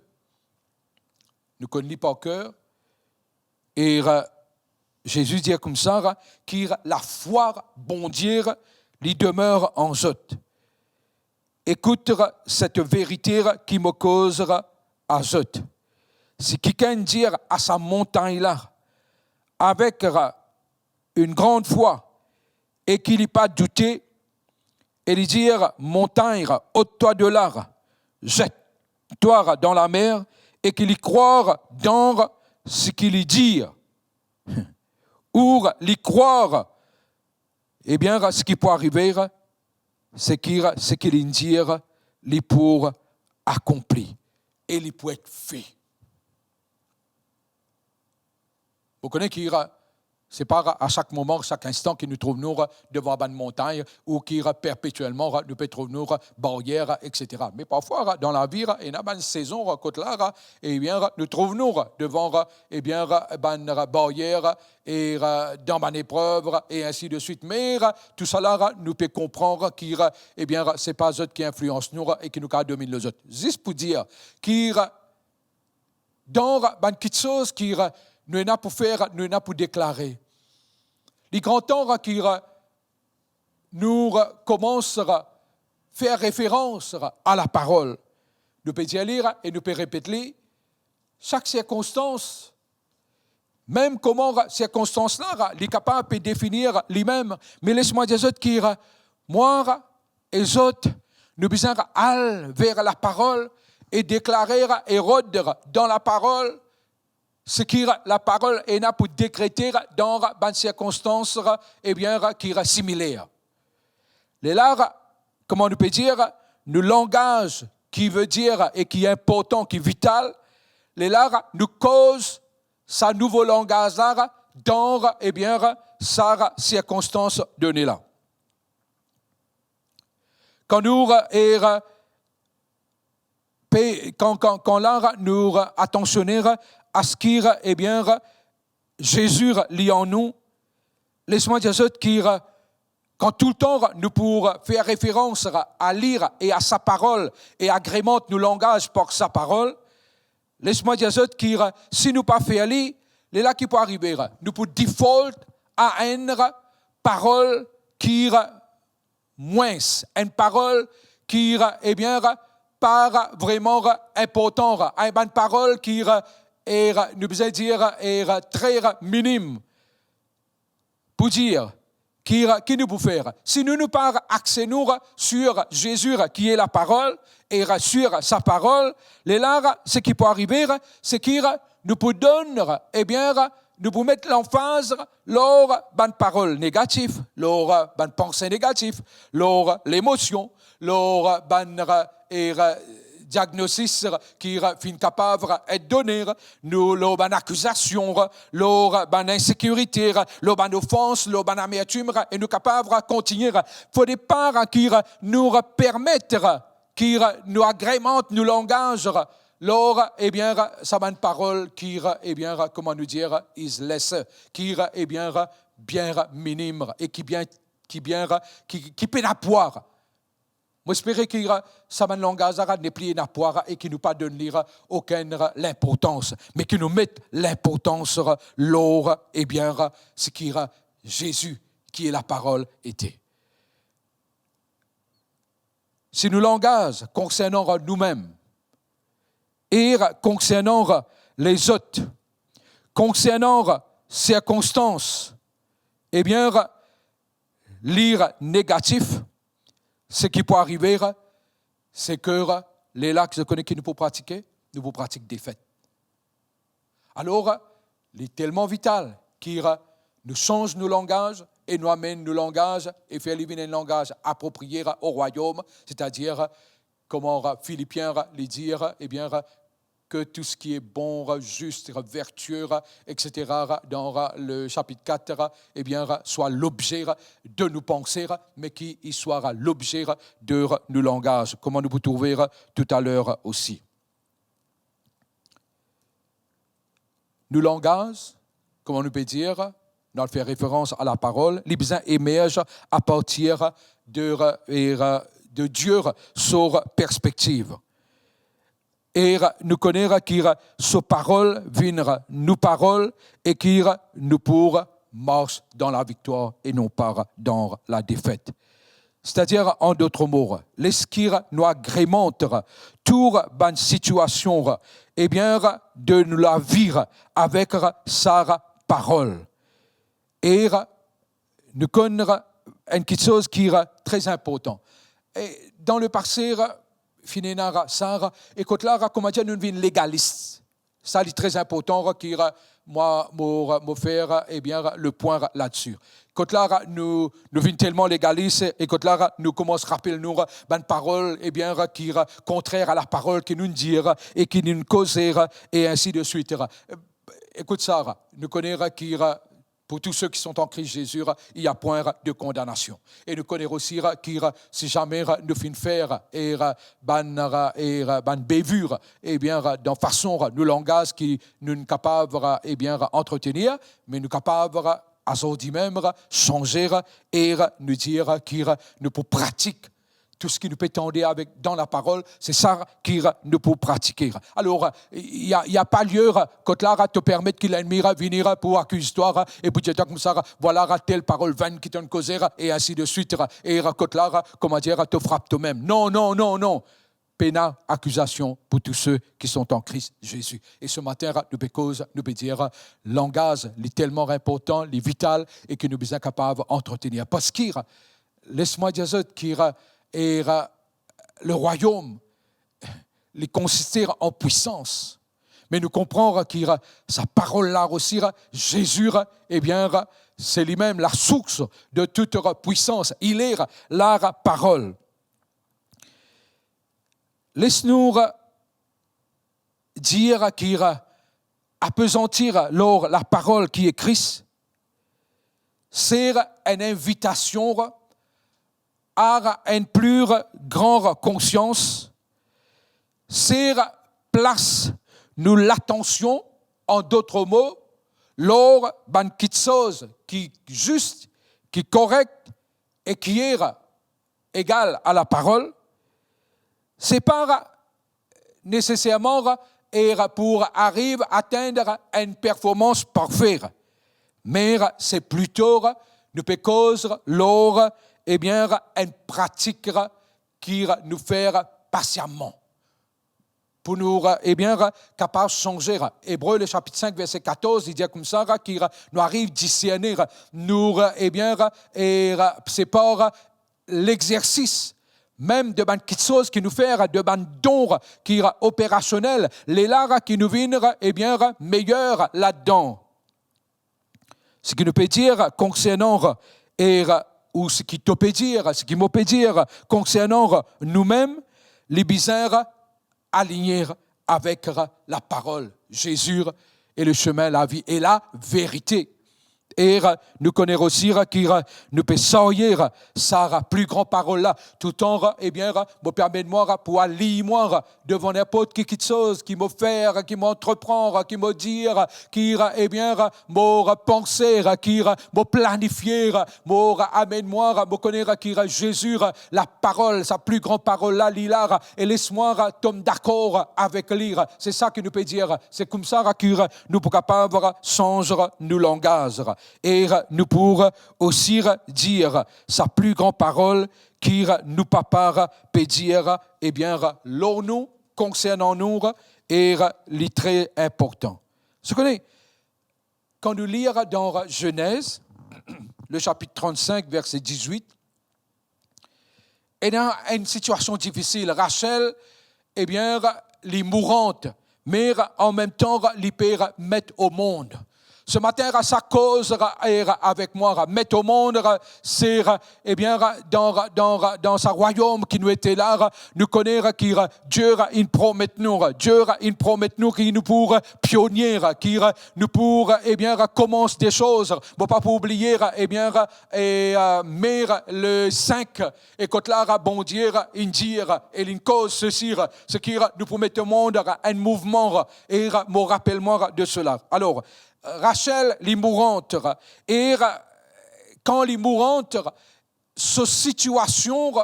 nou konn li par ker, e Zezi dir koumsa, ki lafwa Bondie li demer an zot. Ekout set verite ki mo koz a zot. Si kikenn dir a sa montagn la, avek enn gran fwa, e ki li pa doute, e li dir montagn, ôte-toi de là, jette-toi dans la mer, e ki li krwar dan seki li dir, ou li krwar, ebien, seki pou arive, seki, seki li dir, li pou akonpli, e li pou et fe. Mo kone ki se pa a sak moman, sak instan ki nou trouv nou devan bann montagn, ou ki perpetielman nou pe trouv nou baryer, et cetera. Me parfwa dan lavi, ena bann sezon kot la, ebien, nou trouv nou devan, ebien, bann baryer, e dan bann eprev, e ainsi de suite. Me tousala, nou pe konpran ki, ebien, se pa zot ki inflians nou e ki nou kav dominn lor zot. Zis pou dir ki dan bann kiksoz ki nou ena pou fer, nou ena pou deklare, li gran tan ki nou koumans fer referans a laparol. Nou pe dir li e nou pe repet li, sak sirkonstans, mem kouma sirkonstans la, li kapav pe definir limem. Me les mwa dir zot ki mwa e zot, nou bizin al ver laparol e deklare e rod dan laparol seki laparol ena pou dekrete dan bann sirkonstans, ebien, ki similer. Lerla, kouma nou pe dir, nou langaz ki ve dir e ki inportan, ki vital, lerla nou koz sa nouvo langaz la dan, ebien, sa sirkonstans done la. Kan nou, e, pe, kan, kan, kan la nou atansione a seki, ebien, Zezi li an nou, les mwa dir zot ki kan toultan nou pou fer referans a li e a sa parol e agremant nou langaz par sa parol, les mwa dir zot ki si nou pa fer li, lerla ki pou arive, nou pou default a enn parol ki mwins, enn parol ki, ebien, pa vreman inportan, enn bann parol ki, e, nou bizin dir, e, tre minim. Pou dir ki, ki nou pou fer? Si nou, nou pa axe nou sir Zezi ki e laparol e sir sa parol, lerla seki pou arive, seki nou pou donn, ebien, nou pou met lanfaz lor bann parol negatif, lor bann panse negatif, lor lemosion, lor bann, e, diagnostik ki finn kapav et done, nou, lor bann akizasion, lor bann insekirite, lor bann ofans, lor bann amertim, e nou kapav kontigne. Fode pa ki nou permet ki nou agremant nou langaz lor, ebien, sa bann parol ki, ebien, kouma nou dir, is less, ki, ebien, bien minim e ki bien, ki bien, ki, ki pena pwa. Mo espere ki sa bann langaz la nepli ena pwa e ki nou pa donn li okenn linportans, me ki nou met linportans lor, ebien, seki Zezi ki e laparol ete. Si nou langaz konsernan noumem e konsernan lezot, konsernan sirkonstans, ebien, li negatif, seki pou arive, seki lerla ki zot kone ki nou pou pratike, nou pou pratik defet. Alor, li telman vital ki nou sanz nou langaz e nou amenn nou langaz e fer li vinn enn langaz apropriye o rwayom, setadir kouma Filipien li dir, ebien, que tout ce qui est bon, juste, vertueux, et cetera, dans le chapitre quatre, ebien, soit l'objet de nos pensées, mais qu'il soit l'objet de nos langages, kouma nou pou trouve talor osi. Nou langaz, kouma nou pe dir, nou al fer referans a laparol, li bizin emerz apartir de, e, de Die so perspektiv. E nou kone ki so parol vinn nou parol e ki nou pou mars dan laviktwar e non pa dan ladefet. Setadir, an dot mo, leski nou agremant tou bann sitiasion, ebien, de nou lavi avek sa parol. E nou konn enn kiksoz ki tre inportan. E dan lepase, finn ena sa, e kot la, koumadir nou vinn legalis. Sa li tre inportan ki mwa mo, mo fer, ebien, lepwin ladsi. Kot la nou, nou vinn telman legalis, e kot la nou koumans rapel nou bann parol, ebien, ki kontrer a laparol ki nou dir e ki nou koze, e ainsi de suite. Ekout sa, nou kone ki pour tous ceux qui sont en Christ Jésus, il n'y a point de condamnation. E nou kone osi ki si zame nou finn fer e bann, e bann bevi, ebien, dan fason nou langaz ki nou kapav, ebien, antretenir, me nou kapav azordi mem sanze e nou dir ki nou pou pratik tou seki nou pe tande avek dan laparol, se sa ki nou pou pratike. Alor, il y a, il y a pas lieu, kot la, to permet ki lennmi vini pou akiz twa e pou dir twa koumsa, vwala tel parol vinn ki to'nn koze, e ainsi de suite, e kot la, koumadir, to frap twa mem. Non, non, non, non. Pena akizasion pour tous ceux qui sont en Christ Jésus. E se matin, nou pe koz, nou pe dir, langaz, li telman inportan, li vital, e ki nou bizin kapav antretenir. Parski, les mwa dir zot ki, e, le rwayom, li konsiste an pwisans. Me nou konpran ki sa parol la osi, Zezi, ebien, se limem lasours de tout pwisans. Il est la parole. Les nou dir ki apezanti lor laparol ki ekri, se enn invitasion a enn pli gran konsians, se plas nou latansion, an dot mo, lor bann kiksoz ki zis, ki korek e ki egal a laparol, se pa neseserman e pou ariv atenn enn performans parfe, me se plito nou pe koz lor, ebien, enn pratik ki nou fer pasiaman. Pou nou, ebien, kapav sanze. Ebre, le chapitre cinq, verset quatorze, li dir koumsa ki nou ariv diserne nou, ebien, e se par lexersis mem de bann kiksoz ki nou fer, de bann don ki operasionel, lerla ki nou vinn, ebien, meyer ladan. Seki nou pe dir konsernan, e, ou seki to pe dir, seki mo pe dir konsernan noumem, li bizin aligne avek laparol, Zezi est le chemin, la vie et la vérité. E nou kone osi ki nou pe sarye sa pli gran parol la. Toutan, ebien, mo pe amenn mwa pou al lir mwa devan ninport ki kiksoz ki mo fer, ki mo antrepran, ki mo dir, ki, ebien, mo panse, ki mo planifie, mo amenn mwa, mo kone ki Zezi, laparol, sa pli gran parol la, li la, e les mwa tom dakor avek li. Se sa ki nou pe dir. Se koumsa ki nou pou kapav sanz nou langaz. E nou pou osi dir sa pli gran parol ki nou Papa pe dir, ebien, lor nou, konsernan nou, e li tre inportan. Zot kone, kan nou lir dan Zenez, le chapitre trente-cinq, verset dix-huit, ena enn sitiasion difisil. Rachel, ebien, li mourant, me anmemtan, li pe met omond. Ce matin, sa koz, e, avek mwa, met omond, se, ebien, dan, dan, dan sa rwayom ki nou ete la, nou kone ki Dieu inn promet nou, Dieu inn promet nou ki nou pou pionie, ki nou pou, ebien, komans de soz. Mo pa pou oubliye, ebien, e, e, me le cinq, e kot la, Bondie inn dir, e linn koz sesi, seki nou pou met omond enn mouvman, e mo rapel mwa de sela. Alor, Rachel, li mourant, e kan li mourant, so sitiasion,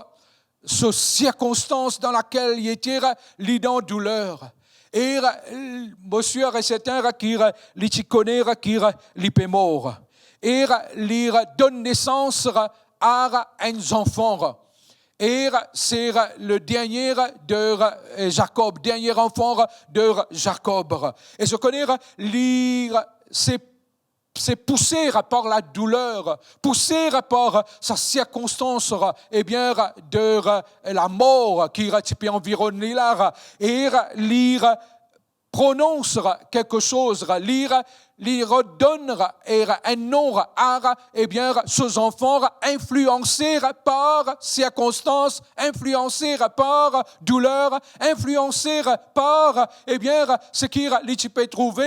so sirkonstans dan lakel li ete, li dan douler. E mo sir e sertin ki li ti kone ki li pe mor. E li donn nesans a enn zanfan. E se le dernie de, e, Jakob, dernie anfan de Jakob. E zot kone, li, se, se pouse par ladouler, pouse par sa sirkonstans, ebien, de lamor ki ti pe anvironn li la, e li prononse quelque chose, li, li redonn, e, enn non a, ebien, so zanfan, inflianse par sirkonstans, inflianse par douler, inflianse par, ebien, seki li ti pe trouve,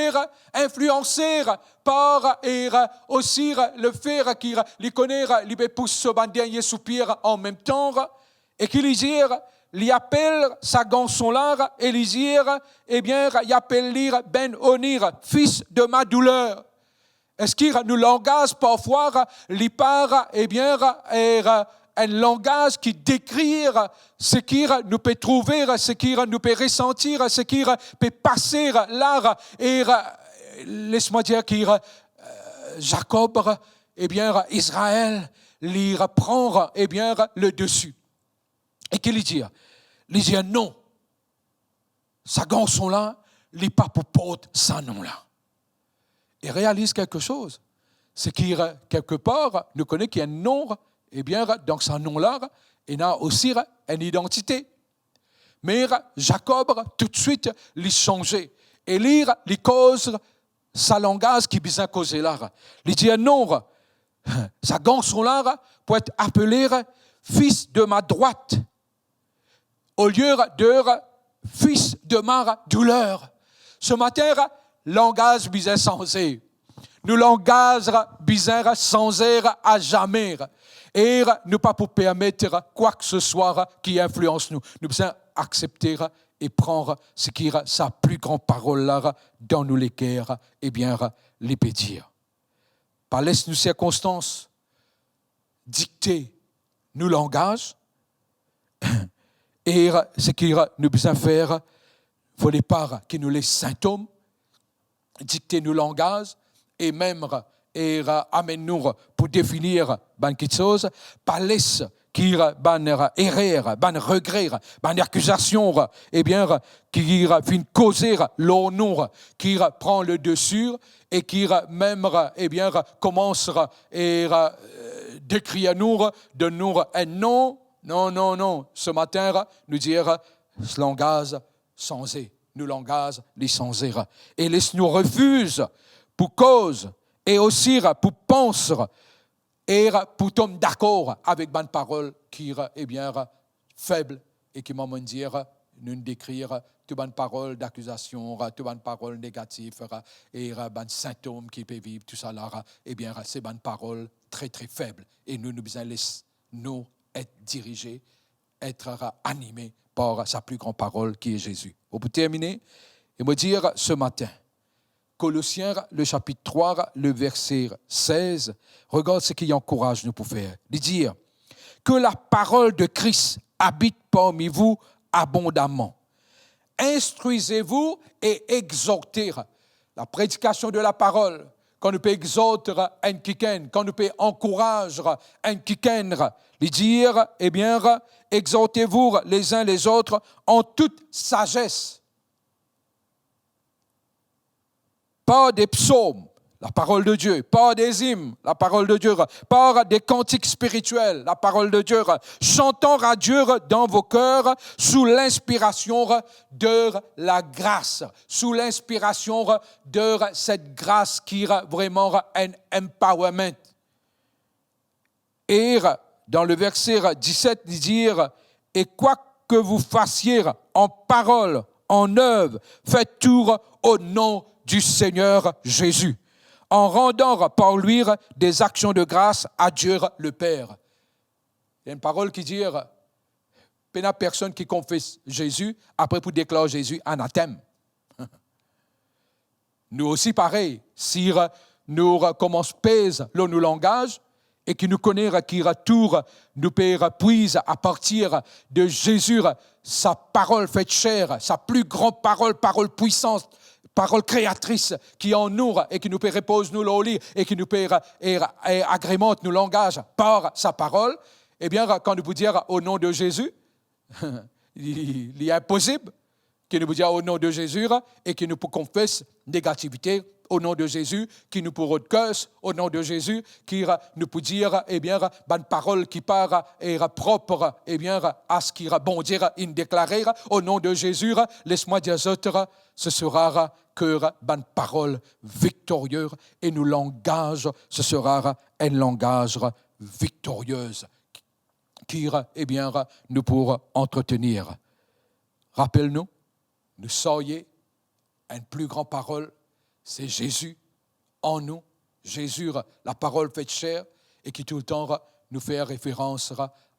inflianse par, e, osi le fe ki li kone li pe pous so bann dernie soupir anmemtan, e ki li dir, li apel sa garson la, e li dir, ebien, li apel li Ben-Oni, fils de ma douleur. Eski nou langaz parfwa li pa, ebien, e, enn langaz ki dekrir seki nou pe trouve, seki nou pe resanti, seki pe pase la, e, les mwa dir ki, e, Jakob, ebien, Izrael, li pran, ebien, le desi. E ki li dir? Li dir, non, sa garson la, li pa pou port sa non la. E realiz quelque chose, seki, quelque part, nou kone ki enn non, ebien, dan sa non la, ena osi enn idantite. Me Jakob, toutswit, li sanze. E li, li koz sa langaz ki bizin koze la. Li dir, non, sa garson la pou et apele fils de ma droite, olie de fils de ma douleur. Ce matin, langaz bizin sanze. Nou langaz bizin sanze azame. E nou pa pou permet kwa ke se swa ki inflians nou. Nou bizin aksepte e pran seki sa pli gran parol la dan nou leker, ebien, li pe dir. Pa les nou sirkonstans dikte nou langaz, e seki nou bizin fer, fode pa ki nou les sintom dikte nou langaz, e mem, e, amenn nou pou definir bann kiksoz, pa les ki bann erer, bann regre, bann akizasion, ebien, ki finn koze lor nou, ki pran le desi, e ki mem, ebien, koumans, e, dekrir nou, donn nou enn non. Non, non, non. Ce matin, nou dir, langaz sanze. Nou langaz li sanze. E les nou refiz pou koz, e osi pou panse, e pou tom dakor avek bann parol ki, ebien, feb, e ki mo dir, nou dekrir tou bann parol dakizasion, tou bann parol negatif, e bann sintom ki pe viv, tousala, ebien, se bann parol tre, tre feb. E nou, nou bizin les nou et dirize, et anime par sa pli gran parol ki Zezi. Mo pou termine, e mo dir ce matin, Kolosien, le chapitre trois, le verset seize, regard seki ankouraz nou pou fer. Li dir, que la parole de Christ habite parmi vous abondamment. Instruisez-vous et exhortez. La prédication de la parole, kan nou pe exort enn kikenn, kan nou pe ankouraz enn kikenn, li dir, ebien, exhortez-vous les uns les autres en toute sagesse. Par des psaumes, la parole de Dieu, par des hymnes, la parole de Dieu, par des cantiques spirituels, la parole de Dieu, chantant à Dieu dans vos cœurs sous l'inspiration de la grâce, sous l'inspiration de cette grâce qui est vraiment un empowerment. Et dans le verset dix-sept, il dit, et quoi que vous fassiez en parole, en œuvre, faites tout au nom du Seigneur Jésus, en rendant par lui des actions de grâce à Dieu le Père. Il y a une parole qui dit, pena personn ki konfes Zezi apre pou deklar Zezi anatem. Nou osi parey, si nou koumans pez lor nou langaz e ki nou kone ki tou nou pe pwiz apartir de Zezi, sa parol fet ser, sa pli gran parol, parol pwisant, parol kreatris ki an nou e ki nou pe repoz nou lor li e ki nou pe, e, e agremant nou langaz par sa parol, ebien, kan nou pou dir au nom de Jésus, li, li inposib ki nou pou dir au nom de Jésus e ki nou pou konfes negativite, au nom de Jésus ki nou pou rod kers, au nom de Jésus ki nou pou dir, ebien, bann parol ki pa, e, prop, ebien, a seki Bondie inn deklare, au nom de Jésus, les mwa dir zot, ce sera que bann parol viktorie e nou langaz, ce sera un langage victorieux ki, ebien, nou pou antretenir. Rapel nou, nou sarye, enn pli gran parol, se Zezi an nou, Zezi, la parol fet ser, e ki toultan nou fer referans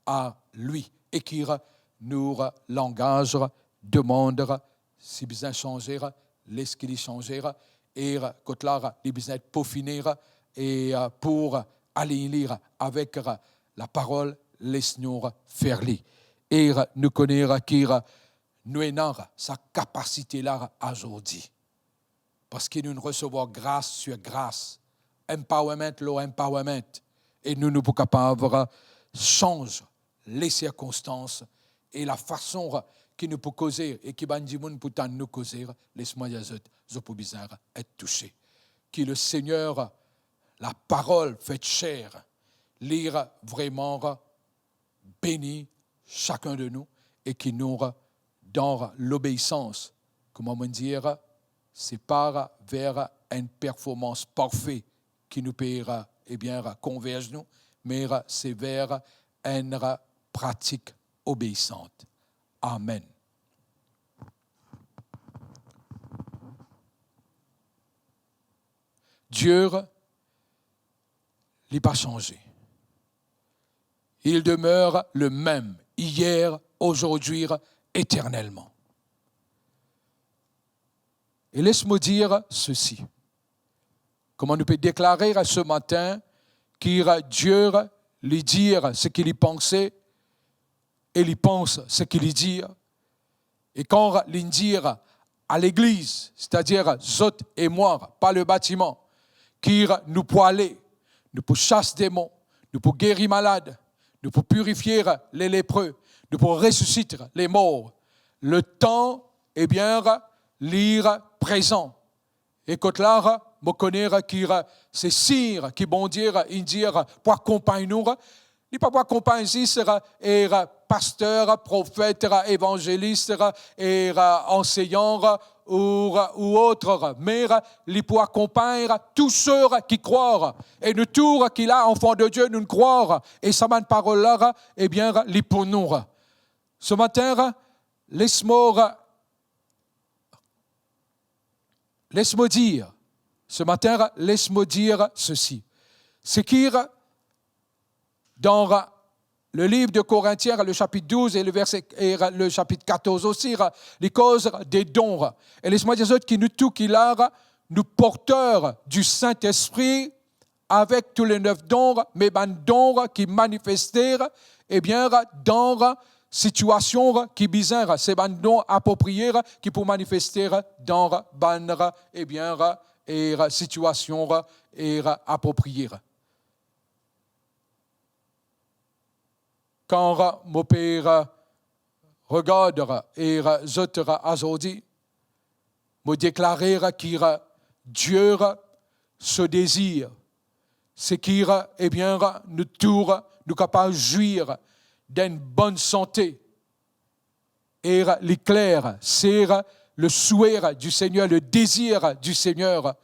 a li, e ki nou langaz demann si bizin sanze, les ki li sanze, e kot la li bizin et pofine, e pou align li avek la parol, les nou fer li. E nou kone ki nou ena sa kapasite la azordi. Parski nou resevwar gras sir gras, empowerment lor empowerment, e nou, nou pou kapav sanz le sirkonstans e lafason ki nou pou koze e ki bann dimoun pou tann nou koze, les mwa dir zot, zot pou bizin et touse. Ki le Seigneur, la parol fet ser, li vreman beni sakenn de nou e ki nou dan lobeisans. Kouma mo dir, se pa ver enn performans parfe ki nou pe, ebien, konverz nou, me se ver enn pratik obeisant. Amen. Dieu, li pa sanze. Il demeure le même hier, aujourd'hui, éternellement. E les mo dir sesi. Kouma nou pe deklare se matin ki Dieu, li dir seki li panse e li pans seki li dir. E kan li dir a legliz, setadir zot e mwa, pa le batiman, ki nou pou ale, nou pou sas demon, nou pou geri malad, nou pou pirifie le lepre, nou pou resisit lemor, letan, ebien, li prezan. E kot la, mo kone ki se sign ki Bondie inn dir pou akonpagn nou. Li pa pou akonpagn zis, e, paster, profet, evanzelis, e, anseyan, ou, ou ot, me li pou akonpagn tou seki krwar. E nou tou ki la, anfan de Dieu, nou krwar. E sa bann parol la, ebien, li pou nou. Se matin, les mo Les mo dir, se matin, les mo dir sesi. Seki dan le liv de Korintien, le sapit douz e le verse, e le sapit katorz osi, li koz de don. E les mo dir zot ki nou tou ki la, nou porter di Sintespri, avek tou le nef don, me bann don ki manifeste, ebien, dan sitiasion ki bizin, se bann don aproprie ki pou manifeste dan bann, ebien, e sitiasion, e aproprie. Kan mo pe regard e zot azordi, mo deklare ki Dieu so dezir, seki, ebien, nou tou, nou kapav zwir dan enn bonn sante. E li kler, se le souhait du Seigneur, le désir du Seigneur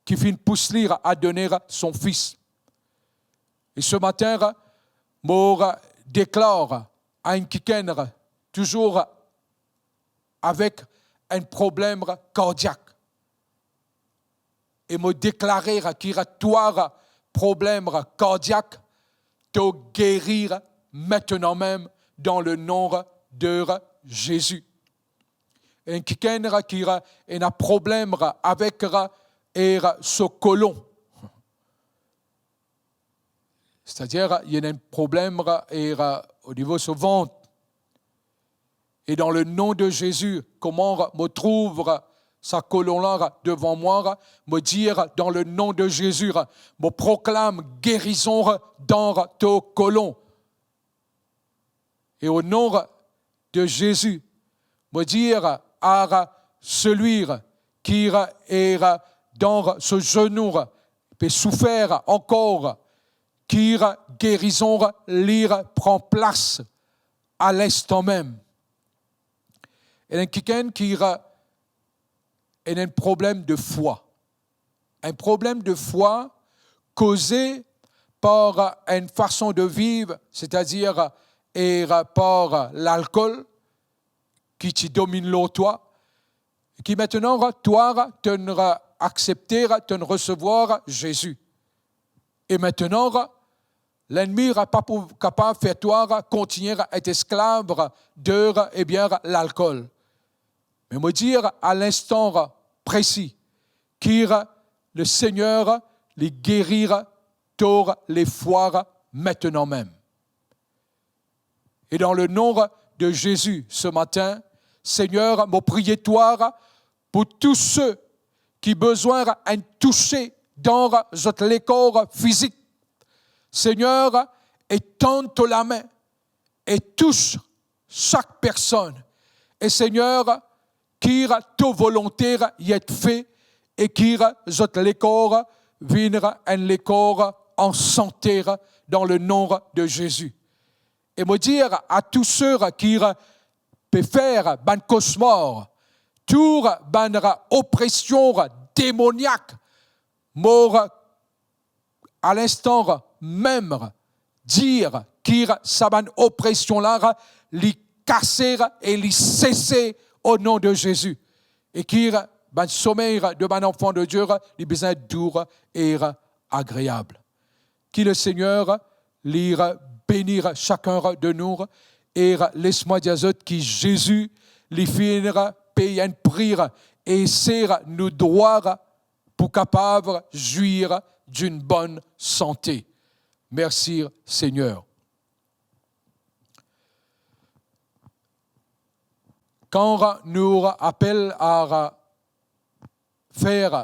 ki finn pous li a donn son Fis. E se matin, mo deklar a enn kikenn touzour avek enn problem kardiak. E mo deklare ki twa problem kardiak, to geri aster mem dan le nom de Zezi. Enn kikenn ki ena problem avek so kolon. Setadir, li ena enn problem, e, o nivo so vant. E dan le nom de Zezi, kouma mo trouv sa kolon la devan mwa, mo dir, dan le nom de Zezi, mo proklam gerizon dan to kolon. E o nom de Zezi, mo dir a selwi ki, e, dan so zenou, pe soufer ankor, ki gerizon li pran plas a linstan mem. Ena kikenn ki ena enn problem de fwa. Enn problem de fwa koze par enn fason de viv, setadir, e, par lalkol ki ti dominn lor twa, ki aster twa, tonn aksepte, tonn resevwar Zezi. E aster, lennmi pa pou kapav fer twa kontigne et esklav de, ebien, lalkol. Me mo dir a linstan presi ki le Segner, li geri to lefwa aster mem. E dan le nom de Zezi, se matin, Segner, mo priye twa pou tou se ki bizin enn touse dan zot lekor fizik. Segner, etann to lame e tous sak personn. E Segner, ki to volonte et fe e ki zot lekor vinn enn lekor an sante dan le nom de Zezi. E mo dir a tou se ki pe fer bann kosmar, tou bann opresion demoniak, mo a linstan mem dir ki sa bann opresion la, li kase e li sese o nom de Zezi. E ki bann somey de bann zanfan de Die, li bizin dou e agreab. Ki le Segner, li beni sakenn de nou, e les mwa dir zot ki Zezi, li finn pey enn pri, e se nou drwa pou kapav zwir enn bonn sante. Mersi, Segner. Kan nou apel a fer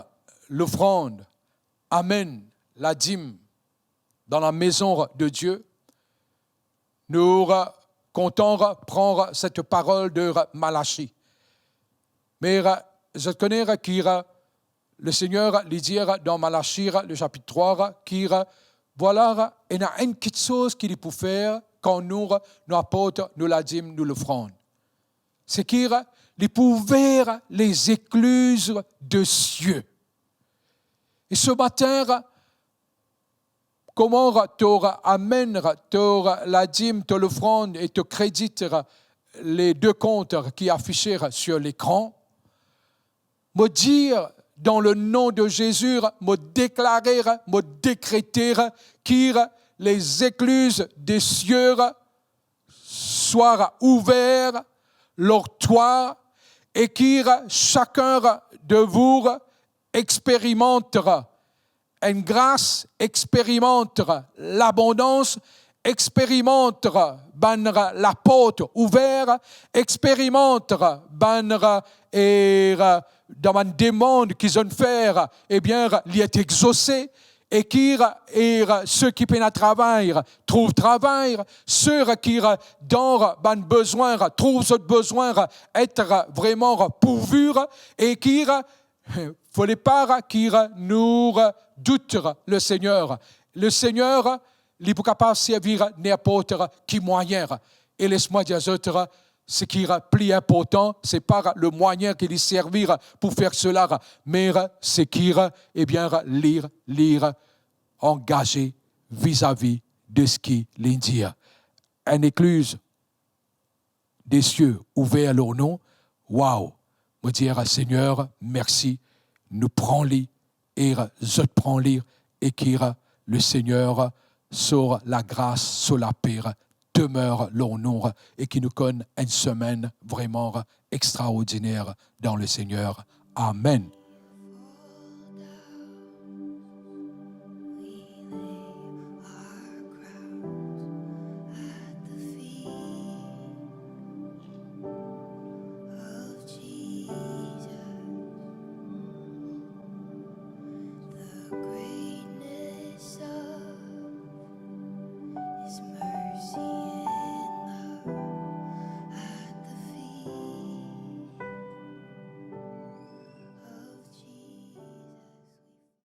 lofrann, amenn ladim dan lamezon de Die, nou kontan pran set parol de Malachi. Me zot kone ki le Segner, li dir dan Malachi, le sapit trwa, ki vwala, ena enn kiksoz ki li pou fer kan nou, nou aport nou ladim, nou lofrann. Se ki li pou ouver lezekliz de sie. E se matin, kouma to amenn to ladim, to lofrann e to kredi, le de kont ki afise sur lekran, mo dir, dan le nom de Zezi, mo deklare, mo dekrete ki lezekliz de sie swa ouver lor twa e ki sakenn de vou experimant enn gras, experimant labondans, experimant bann laport ouver, experimant bann, e, dan bann demann ki zot fer, ebien, li et exose, e ki, e, seki pena travay, trouv travay, seki dan bann bizin, trouv zot bizin et vreman pourvi, e ki Fode pa ki nou dout Lesegner. Lesegner, li pou kapav servi ninport ki mwayin. E les mwa dir zot, seki pli inportan, se pa lemwayin ki li servi pou fer sela, me seki, ebien, li, li angaze vizavi de seki li dir. Enn legliz de sie ouver lor nou. Wow! Mo dir Segner mersi, nou pran li e zot pran li, e ki Lesegner, so lagras, so lape demer lor nou, e ki nou konn enn semenn vreman extraordiner dan Lesegner. Amen.